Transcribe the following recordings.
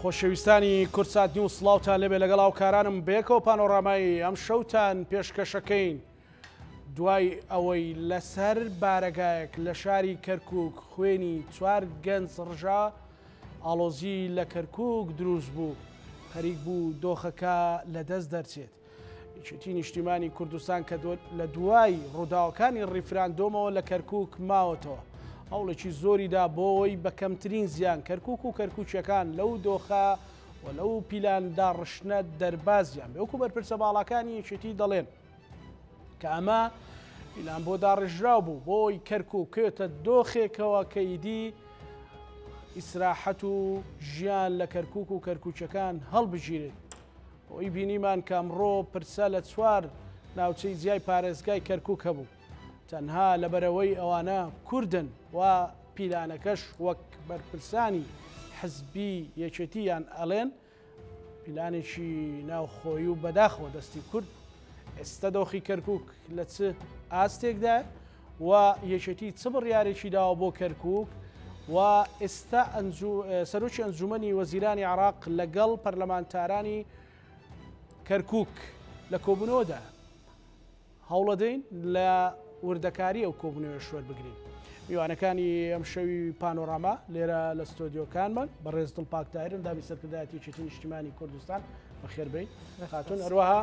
خۆشەویستانی کوردسات نیوز سڵاوتان لێبێ لەگەڵ هاوکارانم بەیەکەوە پانۆرامای ئەم شەوتان پێشکەشەکەین دوای ئەوەی لەسەر بارەگایەک لە شاری کەرکک خوێنی چوار گەنج ڕژا ئاڵۆزی لە کەرکک دروست بوو خەریک بوو دۆخەکە لەدەست دەرچێت. یەکێتی نیشتیمانی کوردستان کە لە دوای ڕووداوەکانی ڕیفراندۆمەوە لە کەرکوک ماوەتەوە هەوڵێکی زۆریدا بۆ ئەوەی بە کەمترین زیان کەرکوک و کەرکوکیەکان لەو دۆخە و لەو پیلان داڕشتنە دەربازیان بێ وەکو بەرپرسە باڵاکانی یەکێتی دەڵێن کە ئەمە پیلان بۆ داڕژراو بوو بۆی کەرکوک بکەوێتە دۆخێکەوە کە ئیدی ئیسراحەت و ژیان لە کەرکوک و کەرکوکیەکان هەڵبگیرێت. ئەوەی بینیمان کە ئەمڕۆ پرسە لە چوار ناوچەی جیای پارێزگای کەرکوک هەبوو، تەنها لەبەرئەوەی ئەوانە کوردن و پیلانەکەش وەک بەرپرسانی حزبی یەکێتی یان ئەڵێن پیلانێکی ناوخۆیی و بەداخەوە دەستی کورد بوو. ئێستا دۆخی کەرکوک لە چ ئاستێکدایە و یەکێتی چ بڕیارێکی داوە بۆ کەرکوک و ئێستا سەرۆکی ئەنجومەنی وەزیرانی عراق لەگەڵ پەرلەمانتارانی کەرکوک لە کۆبوونەوەدا هەوڵەدەین لە وردەکاری ئەو کۆبوونەوە شوێن بگرین. میوانەکانی ئەم شەوی پانۆراما لێرە لە ستۆدیۆکانمان بەڕێز دڵپاک تاهیر ئەندامی سەرکردایەتی یەکێتی نیشتیمانی کوردستان بەخێربێی خاتون هەروەها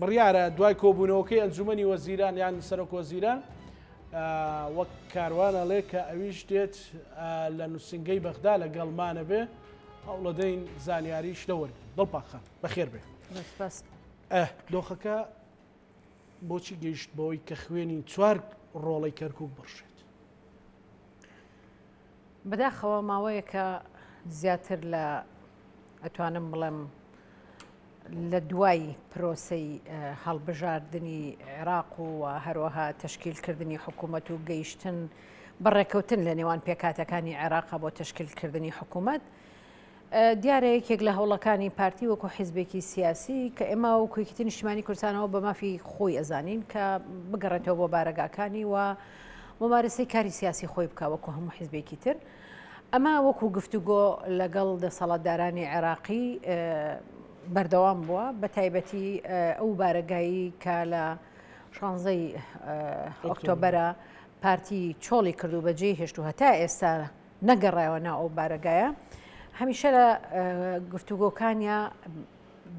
بڕیارە دوای کۆبوونەوەکەی ئەنجومەنی وەزیران یان سەرۆک وەزیران وەک کاروان ئەڵێ کە ئەویش دێت لە نووسنگەی بەغدا لەگەڵمانە بێ هەوڵەدەین زانیاریش لەوەرگرین. دڵپاک خان بەخێر بێ. دۆخەکە بۆچی گەیشت بەوەی کە خوێنی چوار ڕۆڵەی کەرکک بڕشێت؟ بەداخەوە ماوەیەکە زیاتر لە ئەتوانم بڵێم لە دوای پرۆسەی هەڵبژاردنی عێراق و هەروەها تەشکیلکردنی حکوومەت و گەیشتن بە ڕێکەوتن لە نێوان پێکهاتەکانی عێراقا بۆ تەشکیلکردنی حکوومەت دیارە یەکێک لە هەوڵەکانی پارتی وەکو حیزبێکی سیاسی کە ئێمە وەکو یەکێتی نیشتیمانی کوردستانەوە بە مافی خۆی ئەزانین کە بگەڕێتەوە بۆ بارەگاکانی و ممارەسەی کاری سیاسی خۆی بکە وەکو هەموو حیزبێکی تر. ئەمە وەکو گفتوگۆ لەگەڵ دەسەڵاتدارانی عێراقی بەردەوام بووە بە تایبەتی ئەو بارەگایی کە لە شانزەی ئۆکتۆبەرە پارتی چۆڵی کرد و بەجێی هێشت و هەتا ئێستا نەگەڕایەوە ناو ئەو بارەگایە هەمیشە لە گفتوگۆکانیا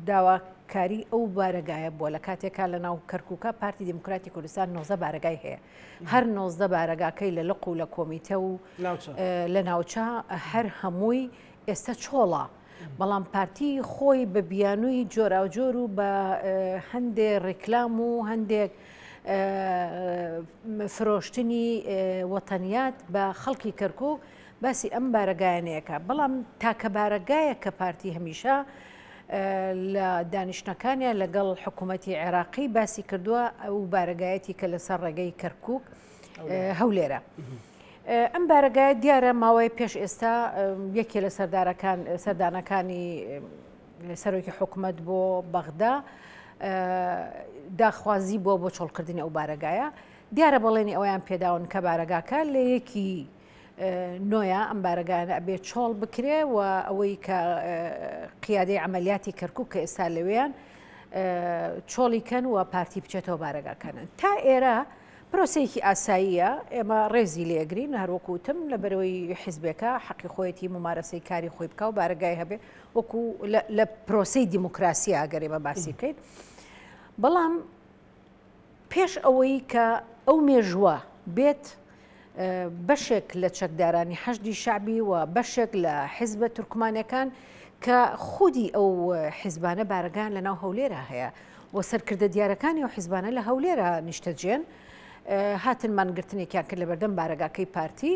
داواکاری ئەو بارەگایە بووە لە کاتێکا لە ناو کەرکووکە پارتی دیموکراتی کوردستان 19 بارەگای هەیە هەر 19 بارەگاکەی لە لق و لە کۆمیتە و لە ناوچە هەر هەمووی ئێستا چۆڵە. بەڵام پارتی خۆی بە بیانووی جۆراوجۆر و بە هەندێ ڕیکلام و هەندێک فرۆشتنی وەتەنیات بە خەڵکی کەرکوک باسی ئەم بارەگایانەیەکە بەڵام تاکە بارەگایە کە پارتی هەمیشە لە دانیشتنەکانیان لەگەڵ حکوومەتی عێراقی باسی کردووە ئەو بارەگایەتی کە لەسەر ڕێگەی کەرکک هەولێرە. ئەم بارەگایە دیارە ماوەی پێش ئێستا یەکێ لە سەردارەکان سەردانەکانی سەرۆکی حکومەت بۆ بەغدا داخوازی بووە بۆ چۆڵکردنی ئەو بارەگایە دیارە بەڵێنی ئەویان پێداون کە بارەگاکە لە یەکی نۆیە ئەم بارەگایانە ئەبێ چۆڵ بکرێ و ئەوەی کە قیادەی عملیاتی کەرکک کە ئێستا لەوێیان چۆڵی کەن و پارتی بچێتەوە بارەگاکانن تا ئێرە پرۆسەیەکی ئاساییە ئێمە ڕێزی لێگرین هەروەکو وتم لەبەرەوەی حیزبێکە حەقی خۆیەتی ممارەسەی کاری خۆی بکا و بارەگای هەبێ وەکو لە پرۆسەی دیموکراسی ئەگەر ئێمە باسی بکەین بەڵام پێش ئەوەی کە ئەو مێژووە بێت بەشێک لە چەکدارانی حەشدی شەعبی و بەشێک لە حیزبە تورکمانەکان کە خودی ئەو حیزبانە بارەگان لە ناو هەولێرا هەیە و سەرکردە دیارەکانی ئەو حیزبانە لە هەولێرا نیشتەجێن هاتن مانگرتنێکیان کرد لەبەردەم بارەگاکەی پارتی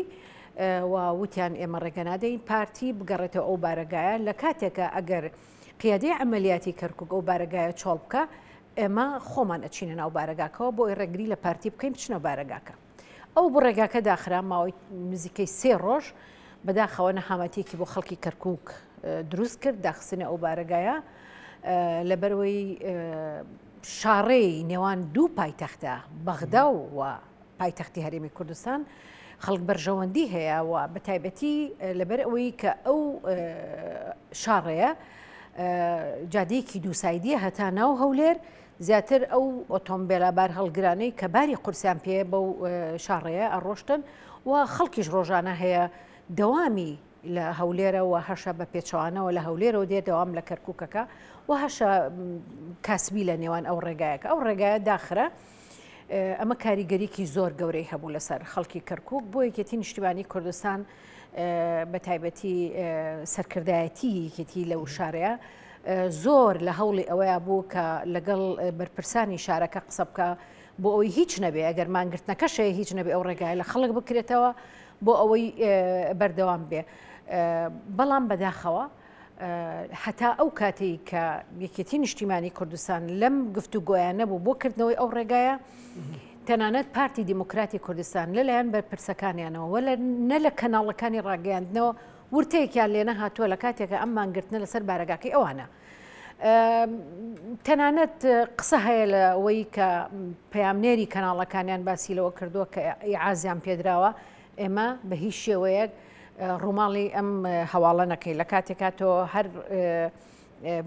و وتیان ئێمە ڕێگە نادەین پارتی بگەڕێتەوە ئەو بارەگایە لە کاتێکە ئەگەر قیادەی عەمەلیاتی کەرکک ئەو بارەگایە چۆڵ بکە ئێمە خۆمان ئەچینە ناو بارەگاکەوە بۆ ئەوەی ڕێگری لە پارتی بکەین بچنەوە بارەگاکە. ئەو بۆ ڕێگاکە داخرا ماوەی نزیکەی سێ ڕۆژ بەداخەوە نەهامەتیەکی بۆ خەڵکی کەرکک دروست کرد داخستنی ئەو بارەگایە لەبەرەوەی شاڕێی نێوان دوو پایتەختە بەغدا و پایتەختی هەرێمی کوردستان. خەڵک بەرژەوەندی هەیە و بە تایبەتی لەبەر ئەوەی کە ئەو شاڕێیە جادەیەکی دووسایدیە هەتا ناو هەولێر زیاتر ئەو ئۆتۆمبێلە بارهەڵگرانەی کە باری قورسیان پێ بەو شاڕێیە ئەڕۆشتن و خەڵکیش ڕۆژانە هەیە دەوامی لە هەولێرەوە هەشە بە پێچەوانەوە لە هەولێرەوە دێ دەوام لە کەرکووکەکە و هەشە کاسبی لە نێوان ئەو ڕێگایەکە ئەو ڕێگایە داخرا. ئەمە کاریگەریکی زۆر گەورەی هەبوو لەسەر خەڵکی کەرکک بۆ یەکێتی نیشتیمانی کوردستان بە تایبەتی سەرکردایەتی یەکێتی لەو شارەیە زۆر لە هەوڵی ئەوەیە بوو کە لەگەڵ بەرپرسانی شارەکە قسە بکە بۆ ئەوەی هیچ نەبێ ئەگەر مانگرتنەکەشەیە هیچ نەبێ ئەو ڕێگای لە خەڵک بکرێتەوە بۆ ئەوەی بەردەوام بێ بەڵام بەداخەوە هەتا ئەو کاتەی کە یەکێتی نیشتیمانی کوردستان لەم گفتوگۆیانە بوو بۆ کردنەوەی ئەو ڕێگایە تەنانەت پارتی دیموکراتی کوردستان لەلایەن بەرپرسەکانیانەوە وە نە لە کەناڵەکانی ڕاگەیاندنەوە ورتەیەکیان لێ نەهاتووە لە کاتێکە ئەم مانگرتنە لەسەر بارەگاکەی ئەوانە. تەنانەت قسە هەیە لە ئەوەی کە پەیامنێری کەناڵەکانیان باسی لەوە کردووە کە ئیعازیان پێدراوە ئێمە بە هیچ شێوەیەک ڕووماڵی ئەم هەواڵە نەکەی لە کاتێکا تۆ هەر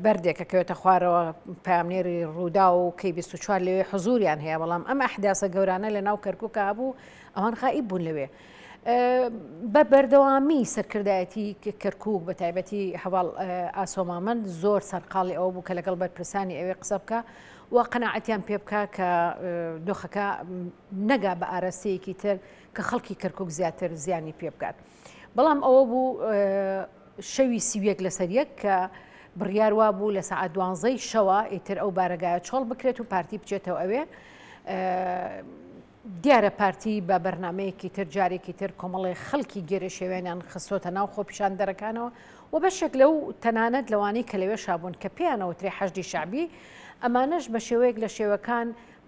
بەردێکە کەوێتە خوارەوە پامنێری ڕوودا و کەی 24 لەوێ حزوریان هەیە بەڵام ئەم ئەحداسە گەورانە لە ناو کەرکووکە هەبوو ئەوان غائیب بوون لەوێ. بە بەردەوامی سەرکردایەتی کەرکک بە تایبەتی هەواڵ ئاسۆمامەند زۆر سەرقاڵی ئەوە بوو کە لەگەڵ بەرپرسانی ئەوێ قسە بکە و قەنەعەتیان پێ بکە کە دۆخەکە نەگا بە ئارەستەیەکی تر کە خەڵکی کەرکک زیاتر زیانی پێ بگات. بەڵام ئەوە بوو شەوی سیویەک لەسەر یەک کە بڕیار وا بوو لە سەعات دوانزەی شەوە ئیتر ئەو بارەگایە چۆڵ بکرێت و پارتی بچێتەوە ئەوێ. دیارە پارتی بە بەرنمەیەکی تر جارێکی تر کۆمەڵی خەڵکی گێرە شێوێنیان خستۆتە ناو خۆپیشاندەرەکانەوە و بەشێک لەو تەنانەت لەوانەی کە لەوێ شابوون کە پێیانەوەترێ حەشدی شەعبی ئەمانەش بە شێوەیەک لە شێوەکان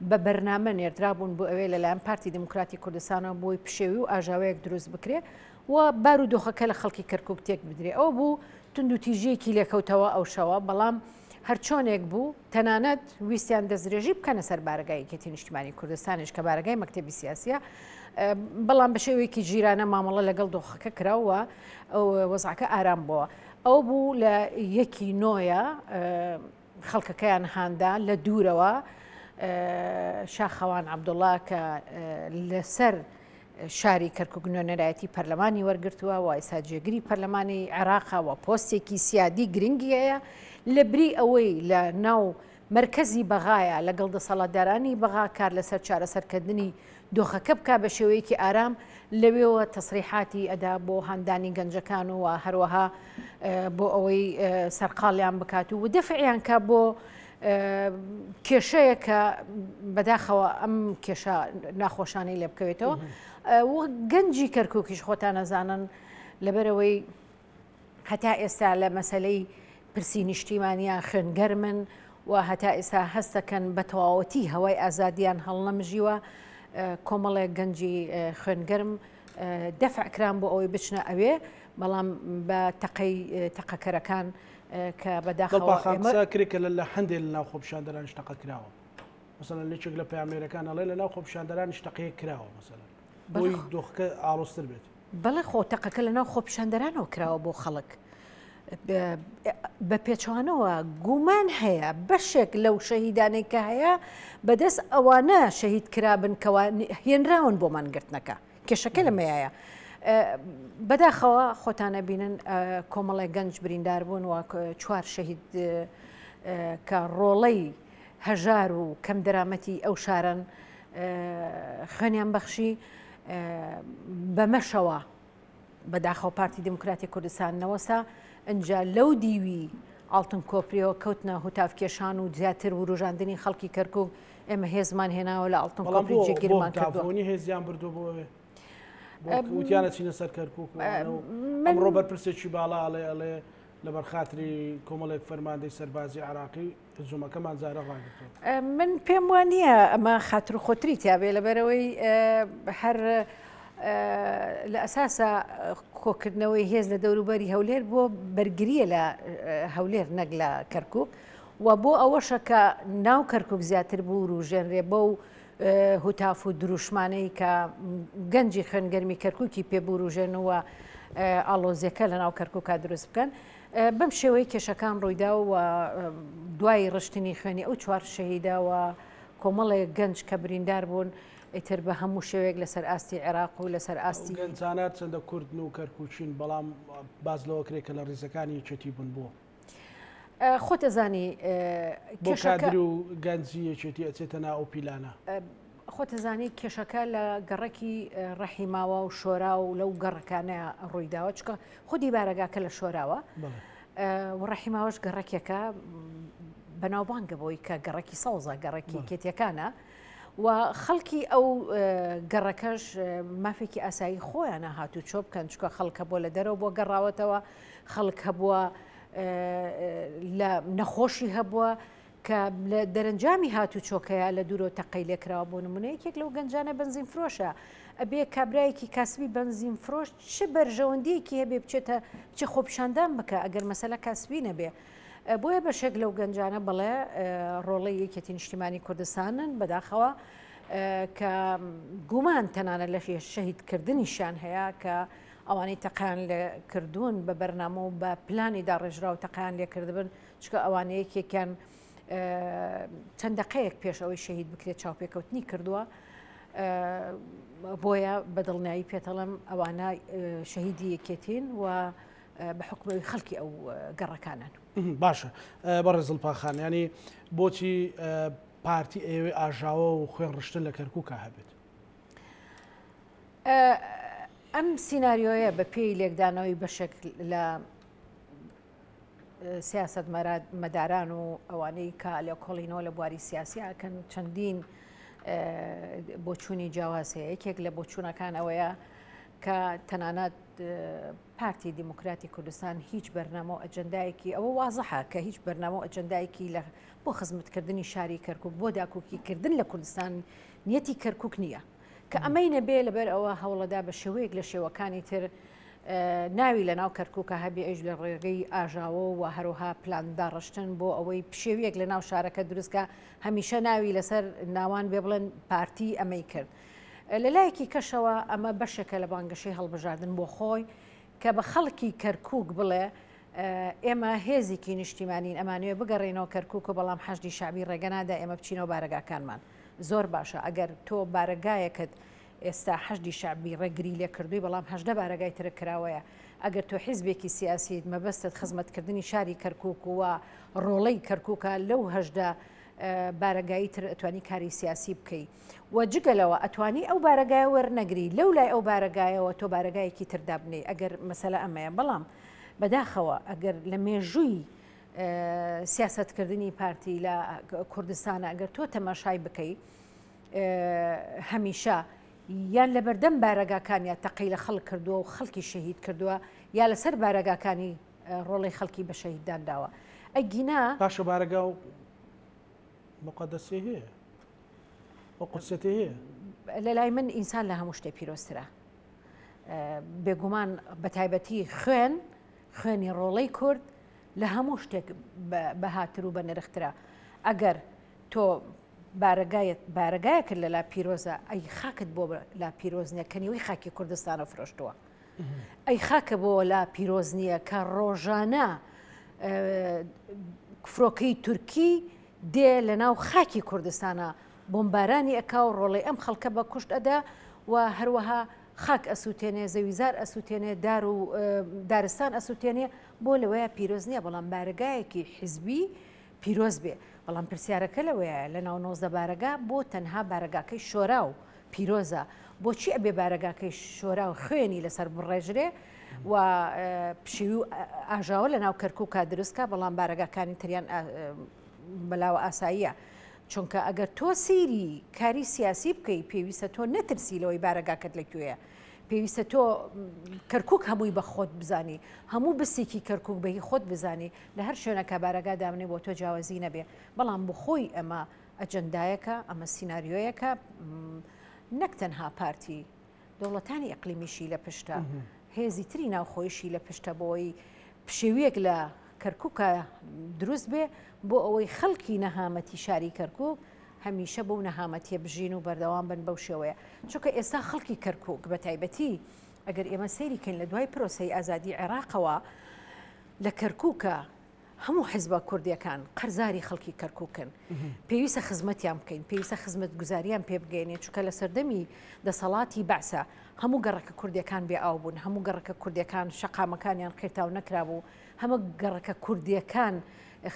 بە بەرنامە نێردرابوون بۆ ئەوێ لەلایەن پارتی دیموکراتی کوردستانەوە بۆی پشێوی و ئاژاوەیەک دروست بکرێ و بارودۆخەکە لە خەڵکی کەرکک تێک بدرێ ئەو بوو توندوتیژیەکی لێکەوتەوە ئەو شەوە بەڵام هەرچۆنێک بوو تەنانەت ویستیان دەستدرێژی بکەنە سەر بارەگای یەکێتی نیشتیمانی کوردستانیش کە بارەگای مەکتەبی سیاسیە بەڵام بە شێوەیەکی ژیرانە مامەڵە لەگەڵ دۆخەکە کراوە وەزعەکە ئارام بووە ئەو بوو لە یەکی نۆیە خەڵکەکەیان هاندا لە دوورەوە شاخەوان عەبدوڵا کە لەسەر شاری کەرکک نوێنەرایەتی پەرلەمانی وەرگرتووە و ئێستا جێگری پەرلەمانی عێراقە و پۆستێکی سیادی گرنگی هەیە لە بری ئەوەی لە ناو مەرکەزی بەغایە لەگەڵ دەسەڵاتدارانی بەغا کار لەسەر چارەسەرکردنی دۆخەکە بکا بە شێوەیەکی ئارام، لەوێوە تەسریحاتی ئەدا بۆ هاندانی گەنجەکان و هەروەها بۆ ئەوەی سەرقاڵیان بکات و دەفعیان کا بۆ کێشەیە کە بەداخەوە ئەم کێشە ناخۆشانەی لێ بکەوێتەوە و گەنجی کەرکووکیش خۆتان ئەزانن لەبەرەوەی هەتا ئێستا لە مەسەلەی پرسی نیشتیمانیان خوێنگەرمن و هەتا ئێستا هەستەکەن بە تەواوەتی هەوای ئازادیان هەڵنەمژیوە، کۆمەڵێک گەنجی خوێنگەرم دەفع کران بۆ ئەوەی بچنە ئەوێ، بەڵام بە تەقەی تەقەکەرەکان کە بەداخەوە ئێمە. قسە کرێ کە لە هەندێ لە ناو خۆپیشاندەرانیش تەقە کراوە، مەسەلەن یەکێک لە پەیامنێرەکان ئەڵێ لە ناو خۆپیشاندەرانیش تەقەیەک کراوە مەسەلەن بۆی دۆخەکە ئاڵۆزتر بێت. بەڵێ خۆ تەقەکە لەناو خۆپیشاندەرانەوە کراوە بۆ خەڵک. بە پێچوانەوە گومان هەیە بەشێک لەو شەهیدانەی کە هەیە بەدەست ئەوانە شەهید کرابن کەوا هێنراون بۆ مانگرتنەکە کێشەکە لەمەیە. بەداخەوە خۆتانە بینن کۆمەڵێک گەنج بریندار بوون و چوار شەهید کە ڕۆڵەی هەژار و کەم دەرامەتی ئەو شارن خوێنیان بەخشی بەمەشەوە بەداخەوە پارتی دیموکراتی کوردستان نەوەسا ئەجا لەو دیوی ئاڵتون کۆپریەوە کەوتنە هوتاف کێشان و زیاتر وروژاندنی خەڵکی کەرکک ئێمە هێزمان هێناوە لە ئاڵتون کۆپری جێگیرمان کردووە هێزیان بردو بۆ وتیانە چینە سەر کەرکک ئەمڕۆ بەرپرسێکی باڵا ئەڵێ ئەڵێ لەبەر خاتری کۆمەڵێک فەرماندەی سەربازی عراقی زوومەکەمان جارە ڕاگرتووە. من پێم وا نییە ئەمە خاتر و خۆتری تیابێ لەبەرەوەی هەر لە ئەساسە کۆکردنەوەی هێز لە دەوروبەری هەولێر بۆ بەرگریە لە هەولێر نەک لە کەرکک و بۆ ئەوەشە کە ناو کەرکک زیاتر بوو وروژێنرێ بەو. هوتاف و دروشمانەی کە گەنجی خوێنگەرمی کەرکوکی پێ بوروژێن و ئاڵۆزیەکە لە ناو کەرکوکا دروست بکەن. بەم شێوەی کێشەکان ڕوویدا و دوای ڕشتنی خوێنی ئەو چوار شەهیدە و کۆمەڵێک گەنج کە بریندار بوون ئیتر بە هەموو شێوەیەک لەسەر ئاستی عێراق و لەسەر ئاستی گەنجانە چەندە کوردن و کەرکوچین بەڵام باس لەوە کرێ کە لە ڕیزەکانی یەکێتی بوون بۆ خۆت ئەزانی بۆ کادر و گەنجی یەکێتی ئەچێتە ناو ئەو پیلانە. خۆت ئەزانی کێشەکە لە گەڕەکی ڕەحیماوە و شۆرا و لەو گەڕەکانە ڕوویداوە چکە خودی بارەگاکە لە شۆراوە و ڕەحیماوەش گەڕەکێکە بەناوبانگە بۆی کە گەڕەکی سەوزە گەڕەکی کێتیەکانە و خەڵکی ئەو گەڕەکەش مافێکی ئاسایی خۆیانە هاتوو چۆ بکەن چکە خەڵکە بۆ لە دەرەوە بۆ گەڕاوەتەوە خەڵک هەبووە لە نەخۆشی هەبووە کە لە دەرەنجامی هاتوچۆکەیە لە دوورەوە تەقەی لێکراوە بۆ نمونە یەکێک لەو گەنجانە بەنزین فرۆشە ئەبێ کابرایەکی کاسبی بەنزین فرۆش چ بەرژەوەندیەکی هەبێ بچێتە بچێ خۆپیشاندان بکە ئەگەر مەسەلە کاسبی نەبێ بۆیە بەشێک لەو گەنجانە بڵێ ڕۆڵەی یەکێتی نیشتیمانی کوردستانن بەداخەوە کە گومان تەنانە لە شەهیدکردنیشیان هەیە کە ئەوانەی تەقەیان لێ کردوون بە بەرنامە و بە پلانی داڕێژراو تەقەیان لێ کردبن، چونکە ئەوانە یەکێکیان چەند دەقەیەک پێش ئەوەی شەهید بکرێت چاوپێکەوتنی کردووە. بۆیە بە دڵنیایی پێتەڵم ئەوانە شەهیدی یەکێتین و بە حکومەوەی خەڵکی ئەو گەڕەکانن. باشە بەڕێز زڵپاخان ینی بۆچی پارتی ئەیەوێ ئاژاوە و خوێن ڕشتن لە کەرکووکا هەبێت؟ ئەم سیناریۆیە بە پێی لێکدانەوەی بەشێک لە سیاست مەداران و ئەوانەی کە لێکۆڵینەوە لە بواری سیاسی ئەکەن چەندین بۆچوونی جیاواز هەیە یەکێک لە بۆچوونەکان ئەوەیە کە تەنانەت پارتی دیموکراتی کوردستان هیچ بەرنامە و ئەجەندایەکی ئەوە وازحە کە هیچ بەرنامە و ئەجەندایەکی لە بۆ خزمەتکردنی شاری کەرکک بۆ داکۆکیکردن لە کوردستان نیەتی کەرکک نییە. کە ئەمەی نەبێ لەبەر ئەوە هەوڵەدا بە شێوەیەک لە شێوەکانی تر ناوی لە ناو کەرکووکە هەبێ ئەویش لە ڕێگەی ئاژاوە و هەروها پلان داڕشتن بۆ ئەوەی پشێویەک لە ناو شارەکە دروستکە هەمیشە ناوی لەسەر ناوان بێ بڵێن پارتی ئەمەی کرد. لە لایەکی کەشەوە ئەمە بەشێکە لە بانگەشەی هەڵبژاردن بۆ خۆی کە بە خەڵکی کەرکووک بڵێ ئێمە هێزێکی نیشتیمانین ئەمانەوێ بگەڕێینەوە کەرکووک و بەڵام حەشدی شەعبی ڕێگە نادا ئێمە بچینەوە بارەگاکانمان. زۆر باشە ئەگەر تۆ بارەگایەکت ئێستا حەشدی شەعبی ڕێگری لێ کردووی بەڵام 18 بارەگای ترە کراوەیە ئەگەر تۆ حیزبێکی سیاسیت مەبەستت خزمەتکردنی شاری کەرکووک و ڕۆڵەی کەرکووکە لەو 18 بارەگایی تر ئەتوانی کاری سیاسی بکەی و جگە لەوە ئەتوانی ئەو بارەگایە وەرنەگری لەو لای ئەو بارەگایەوە تۆ بارەگایەکی تر دابنێی ئەگەر مەسەلە ئەمەیە بەڵام بەداخەوە ئەگەر لە مێژووی سیاسەتکردنی پارتی لە کوردستانە ئەگەر تۆ تەماشای بکەی هەمیشە یان لە بەردەم بارەگاکانیا تەقەی لە خەڵک کردووە و خەڵکی شەهید کردووە یا لەسەر بارەگاکانی ڕۆڵی خەڵکی بە شەهیدان داوە ئەگینا باشە بارەگا و مقدسی هەیە و قودسەتی هەیە لە لای من ئینسان لە هەموو شتێ پیرۆزترە بێگومان بە تایبەتی خوێن خوێنی ڕۆڵەی کورد لە هەموو شتێک بەهاتر و بە نرخترە ئەگەر تۆ بارەگایەت بارەگایەکت لەلا پیرۆزە ئەی خاکت بۆ لا پیرۆز نییە کە نیوەی خاکی کوردستانە فرۆشتووە ئەی خاکە بۆ لا پیرۆز نییە کە ڕۆژانە فرۆکەی تورکی دێ لە ناو خاکی کوردستانە بۆمبارانی ئەکا و ڕۆڵەی ئەم خەڵکە بە کوشت ئەدا و هەروەها خاک ئەسووتێنێ، زەویزار ئەسووتێنێ، دار و دارستان ئەسووتێنێ، بۆ لەوەیە پیرۆز نییە، بەڵام بارەگایەکی حیزبی پیرۆز بێ. بەڵام پرسیارەکە لەوەیە لە ناو 19 بارەگا بۆ تەنها بارەگاکەی شۆراو پیرۆزە؟ بۆچی ئەبێ بارەگاکەی شۆراو خوێنی لەسەر بڕێژرێ و پشێوی و ئاژاوە لە ناو کەرکووکا دروست کا، بەڵام بارەگاکانی تریان بەلاوە ئاساییە؟ چونکە ئەگەر تۆ سەیری کاری سیاسی بکەی پێویستە تۆ نەترسی لەوەی بارەگاکەت لە کوێیە پێویستە تۆ کەرکک هەمووی بە خۆت بزانی هەموو بسێکی کەرکک بەهی خۆت بزانی لە هەر شوێنەکە بارەگا دامنێ بۆ تۆ جیاوازی نەبێ بەڵام بخۆی ئەمە ئەجەندایەکە ئەمە سیناریۆیەکە نەک تەنها پارتی دەوڵەتانی ئیقلیمیشی لە پشتە، هێزی تری ناوخۆیشی لە پشتە بۆی پشێویەک لە کەرکووکە دروست بێ بۆ ئەوەی خەڵکی نەهامەتی شاری کەرکووک هەمیشە بەو نەهامەتیە بژین و بەردەوام بن بەو شێوەیە چونکە ئێستا خەڵکی کەرکوک بە تایبەتی ئەگەر ئێمە سەیری کەین لە دوای پرۆسەی ئازادی عێراقەوە لە کەرکوکە هەموو حزبە کوردیەکان قەرزاری خەڵکی کەرکوکن پێویستە خزمەتیان بکەین پێویستە خزمەت گوزاریان پێ بگەێنین چونکە لە سەردەمی دەسەڵاتی بەعسە هەموو گەڕەکە کوردیەکان بێ ئاو بوون هەموو گەڕەکە کوردیەکان شەقامەکانیان قیرتاو نەکرابوو هەمە گەڕەکە کوردیەکان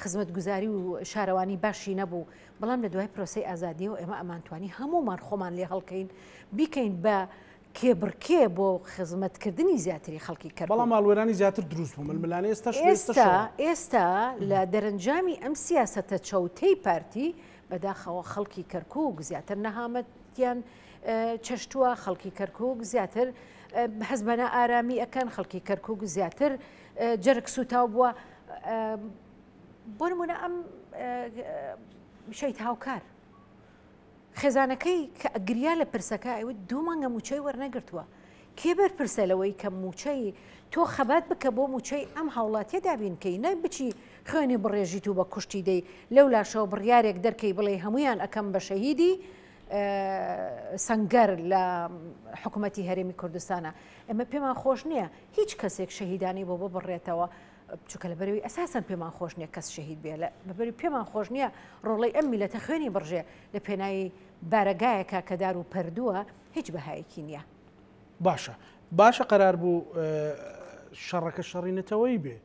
خزمەتگوزاری و شارەوانی باشی نەبوو، بەڵام لە دوای پرۆسەی ئازادیەوە ئێمە ئەمانتوانی هەموومان خۆمان لێ هەڵکەین بیکەین بە کێبڕکێ بۆ خزمەتکردنی زیاتری خەڵکی کەرکوک. بەڵام ماڵوێرانی زیاتر دروست بوو، ململانێ ئێستاش لە ئێستا ئێستا لە دەرەنجامی ئەم سیاسەتە چەوتەی پارتی بەداخەوە خەڵکی کەرکوک زیاتر نەهامەتیان چەشتووە، خەڵکی کەرکوک زیاتر هەست بە نائارامی ئەکەن، خەڵکی کەرکوک زیاتر جەرگ سووتاو بووە. بۆ نمونە ئەم شەید هاوکار خێزانەکەی کە گریا لە پرسەکە ئەوت دوو مانگە موچەی وەرنەگرتووە کێ بەرپرسە لەوەی کە موچەی تۆ خەبات بکە بۆ موچەی ئەم هاوڵاتیە دابینکەی نە بچی خوێنی بڕێژیت و بە کوشتی دەی لەو لاشەوە بڕیارێک دەرکەی بڵێ هەمویان ئەەکەم بە شەهیدی سنگەر لە حکوومەتتی هەرێمی کوردستانە ئەمە پێمان خۆش نییە هیچ کەسێک شەهیدانی بۆ ببڕێتەوە چونکە لەبەرئەوەی ئەساسەن پێمان خۆش نییە کەس شەهید بێ لەبەری پێمان خۆش نییە ڕۆڵەی ئەم میلەتە خوێنی بڕژێ لە پێناوی بارەگایەکە کە دار و پەردووە هیچ بەهایەکی نییە. باشە باشە قەرار بوو شەڕەکە شەڕی نەتەوەیی بێ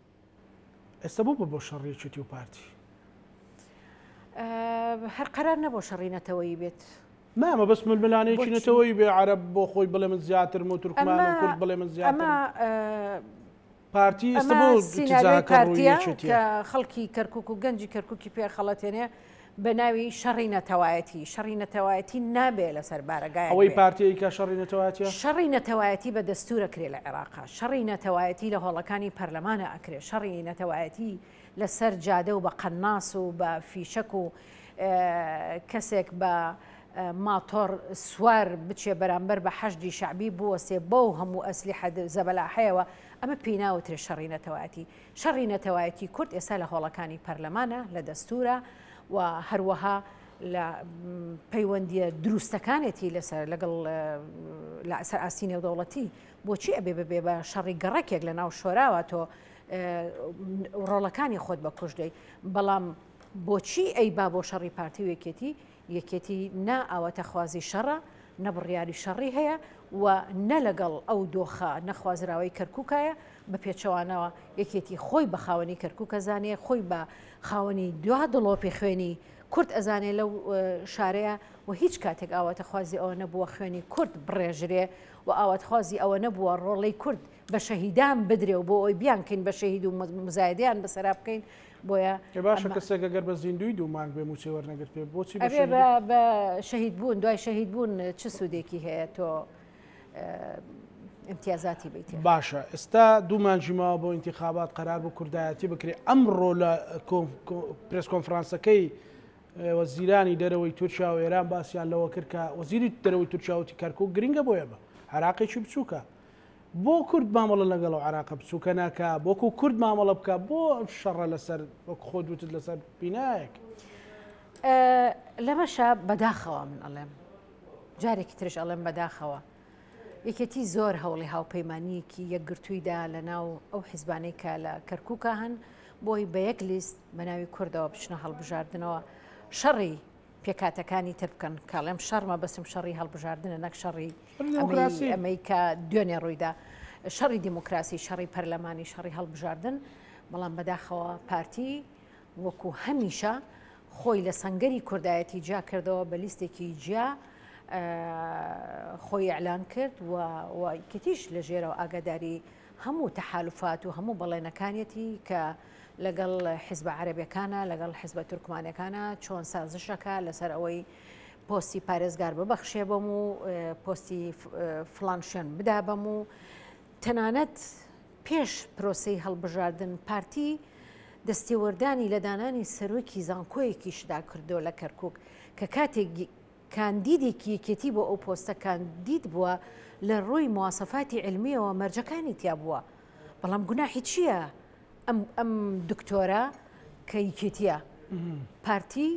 ئێستا بۆ بۆ شەڕی یەکێتی و پارتی؟ هەر قەرار نەبوو شەڕی نەتەوەیی بێت. نا مەبەست ململانێیەکی نەتەوەیی بێ عەرەب بۆ خۆی بڵێ من زیاترم و تورکمان و کورد بڵێ من زیاترم. پارتی ئێستا بۆ ئەمە سیناریۆی تجاهەکە ڕووی پارتیە یەکێتیە. کە خەڵکی کەرکوک و گەنجی کەرکوکی پێ خەڵەتێنێ بە ناوی شەڕی نەتەوایەتی، شەڕی نەتەوایەتی نابێ لەسەر بارەگایەک ئەوەی بێ. پارتی ئەیکا شەڕی نەتەوایەتیە؟ شەڕی نەتەوایەتی بە دەستوور ئەکرێ لە عێراقا، شەڕی نەتەوایەتی لە هۆڵەکانی پەرلەمانا ئەکرێ، شەڕی نەتەوایەتی لەسەر جادە و بە قەناس و بە فیشەک و کەسێک بە ماتۆڕ سوار بچێ بەرامبەر بە حەشدی شەعبی بوەستێ بەو هەموو ئەسلیحە زەبەلاحەیەوە، ئەمە پێی ناوترێ شەڕی نەتەوایەتی. شەڕی نەتەوایەتی کورد ئێستا لە هۆڵەکانی پەرلەمانە، لە دەستوورە و هەروەها لە پەیوەندییە دروستەکانێتی لەسەر لەگەڵ لەسەر ئاستی نێودەوڵەتی. بۆچی ئەبێ ببێ بە شەڕی گەڕەکێک لە ناو شۆراوە تۆ ڕۆڵەکانی خۆت بە کوشت دەی؟ بەڵام بۆچی ئەیبا بۆ شەڕی پارتی و یەکێتی؟ یەکێتی نە ئاواتەخوازی شەڕە، نە بڕیاری شەڕی هەیە و نە لەگەڵ ئەو دۆخە نەخوازراوەی کەرکوکایە، بە پێچەوانەوە یەکێتی خۆی بە خاوەنی کەرکوک ئەزانێ، خۆی بە خاوەنی دوا دڵۆپی خوێنی کورد ئەزانێ لەو شارەیە و هیچ کاتێک ئاواتەخوازی ئەوە نەبووە خوێنی کورد بڕێژرێ و ئاواتخوازی ئەوە نەبووە ڕۆڵەی کورد بە شەهیدان بدرێ و بۆ ئەوەی بیانکەین بە شەهید و مزایدەیان بەسەرا بکەین بۆیە ئێ باشە کەسێک ئەگەر بە زیندووی دوو مانگ بێ مووچەی وەرنەگرت بێ بۆچی بە ئەبێ شەهید بە بە شەهید بوون دوای شەهید بوون چ سوودێکی هەیە تۆ ئیمتیازاتی بیتێ باشە ئێستا دوو مانگی ماوە بۆ ئینتیخابات قەرار بوو کوردایەتی بکرێ ئەمڕۆ لە پرێس کۆنفرانسەکەی وەزیرانی دەرەوەی تورکیا و ئێران باسیان لەوە کرد کە وەزیری دەرەوەی تورکیا وتی کەرکوک گرنگە بۆ ئێمە عێراقێکی بچووکە بۆ کورد مامەڵە لەگەڵ ئەو عێراقە بچووکە ناکا، وەکو کورد مامەڵە بکا، بۆ ئەم شەڕە لەسەر وەک خۆت وتت لەسەر بینایەک؟ لەمەشا بەداخەوە من ئەڵێم جارێکی ترش ئەڵێم بەداخەوە یەکێتی زۆر هەوڵی هاوپەیمانیەکی یەکگرتووی دا لە ناو ئەو حیزبانەی کە لە کەرکووکا هەن بۆی بە یەک لیست بە ناوی کوردەوە بچنە هەڵبژاردنەوە شەڕی پێکهاتەکانی تر بکەن کاڵێم شەڕ مەبەستم شەڕی هەڵبژاردنە نەک شەڕی ئەمەی کە دوێنێ ڕوویدا شەڕی دیموکراسی شەڕی پەرلەمانی شەڕی هەڵبژاردن بەڵام بەداخەوە پارتی وەکو هەمیشە خۆی لە سنگەری کوردایەتی جیا کردەوە بە لیستێکی جیا خۆی ئەلان کرد و کتیش لە ژێرەوە ئاگاداری هەموو تەحالفات و هەموو بەڵێنەکانیەتی کە لەگەڵ حیزبە عەرەبەکانە لەگەڵ حیزبە تورکمانەکانە چۆن سازشەکە لەسەر ئەوەی پۆستی پارێزگار ببەخشێ بەم و پۆستی فلان شوێن بدا بەم و تەنانەت پێش پرۆسەی هەڵبژاردن پارتی دەستێوەردانی لە دانانی سەرۆکی زانکۆیەکیشدا کردو لە کەرکک کە کاتێک کاندیدێکی یەکێتی بۆ ئەو پۆستە کاندید بووە لە ڕووی مواسەفاتی علمیەوە مەرجەکانی تیا بووە بەڵام گوناحی چییە ئەم ئەم دکتۆرە کە یەکێتیە پارتی؟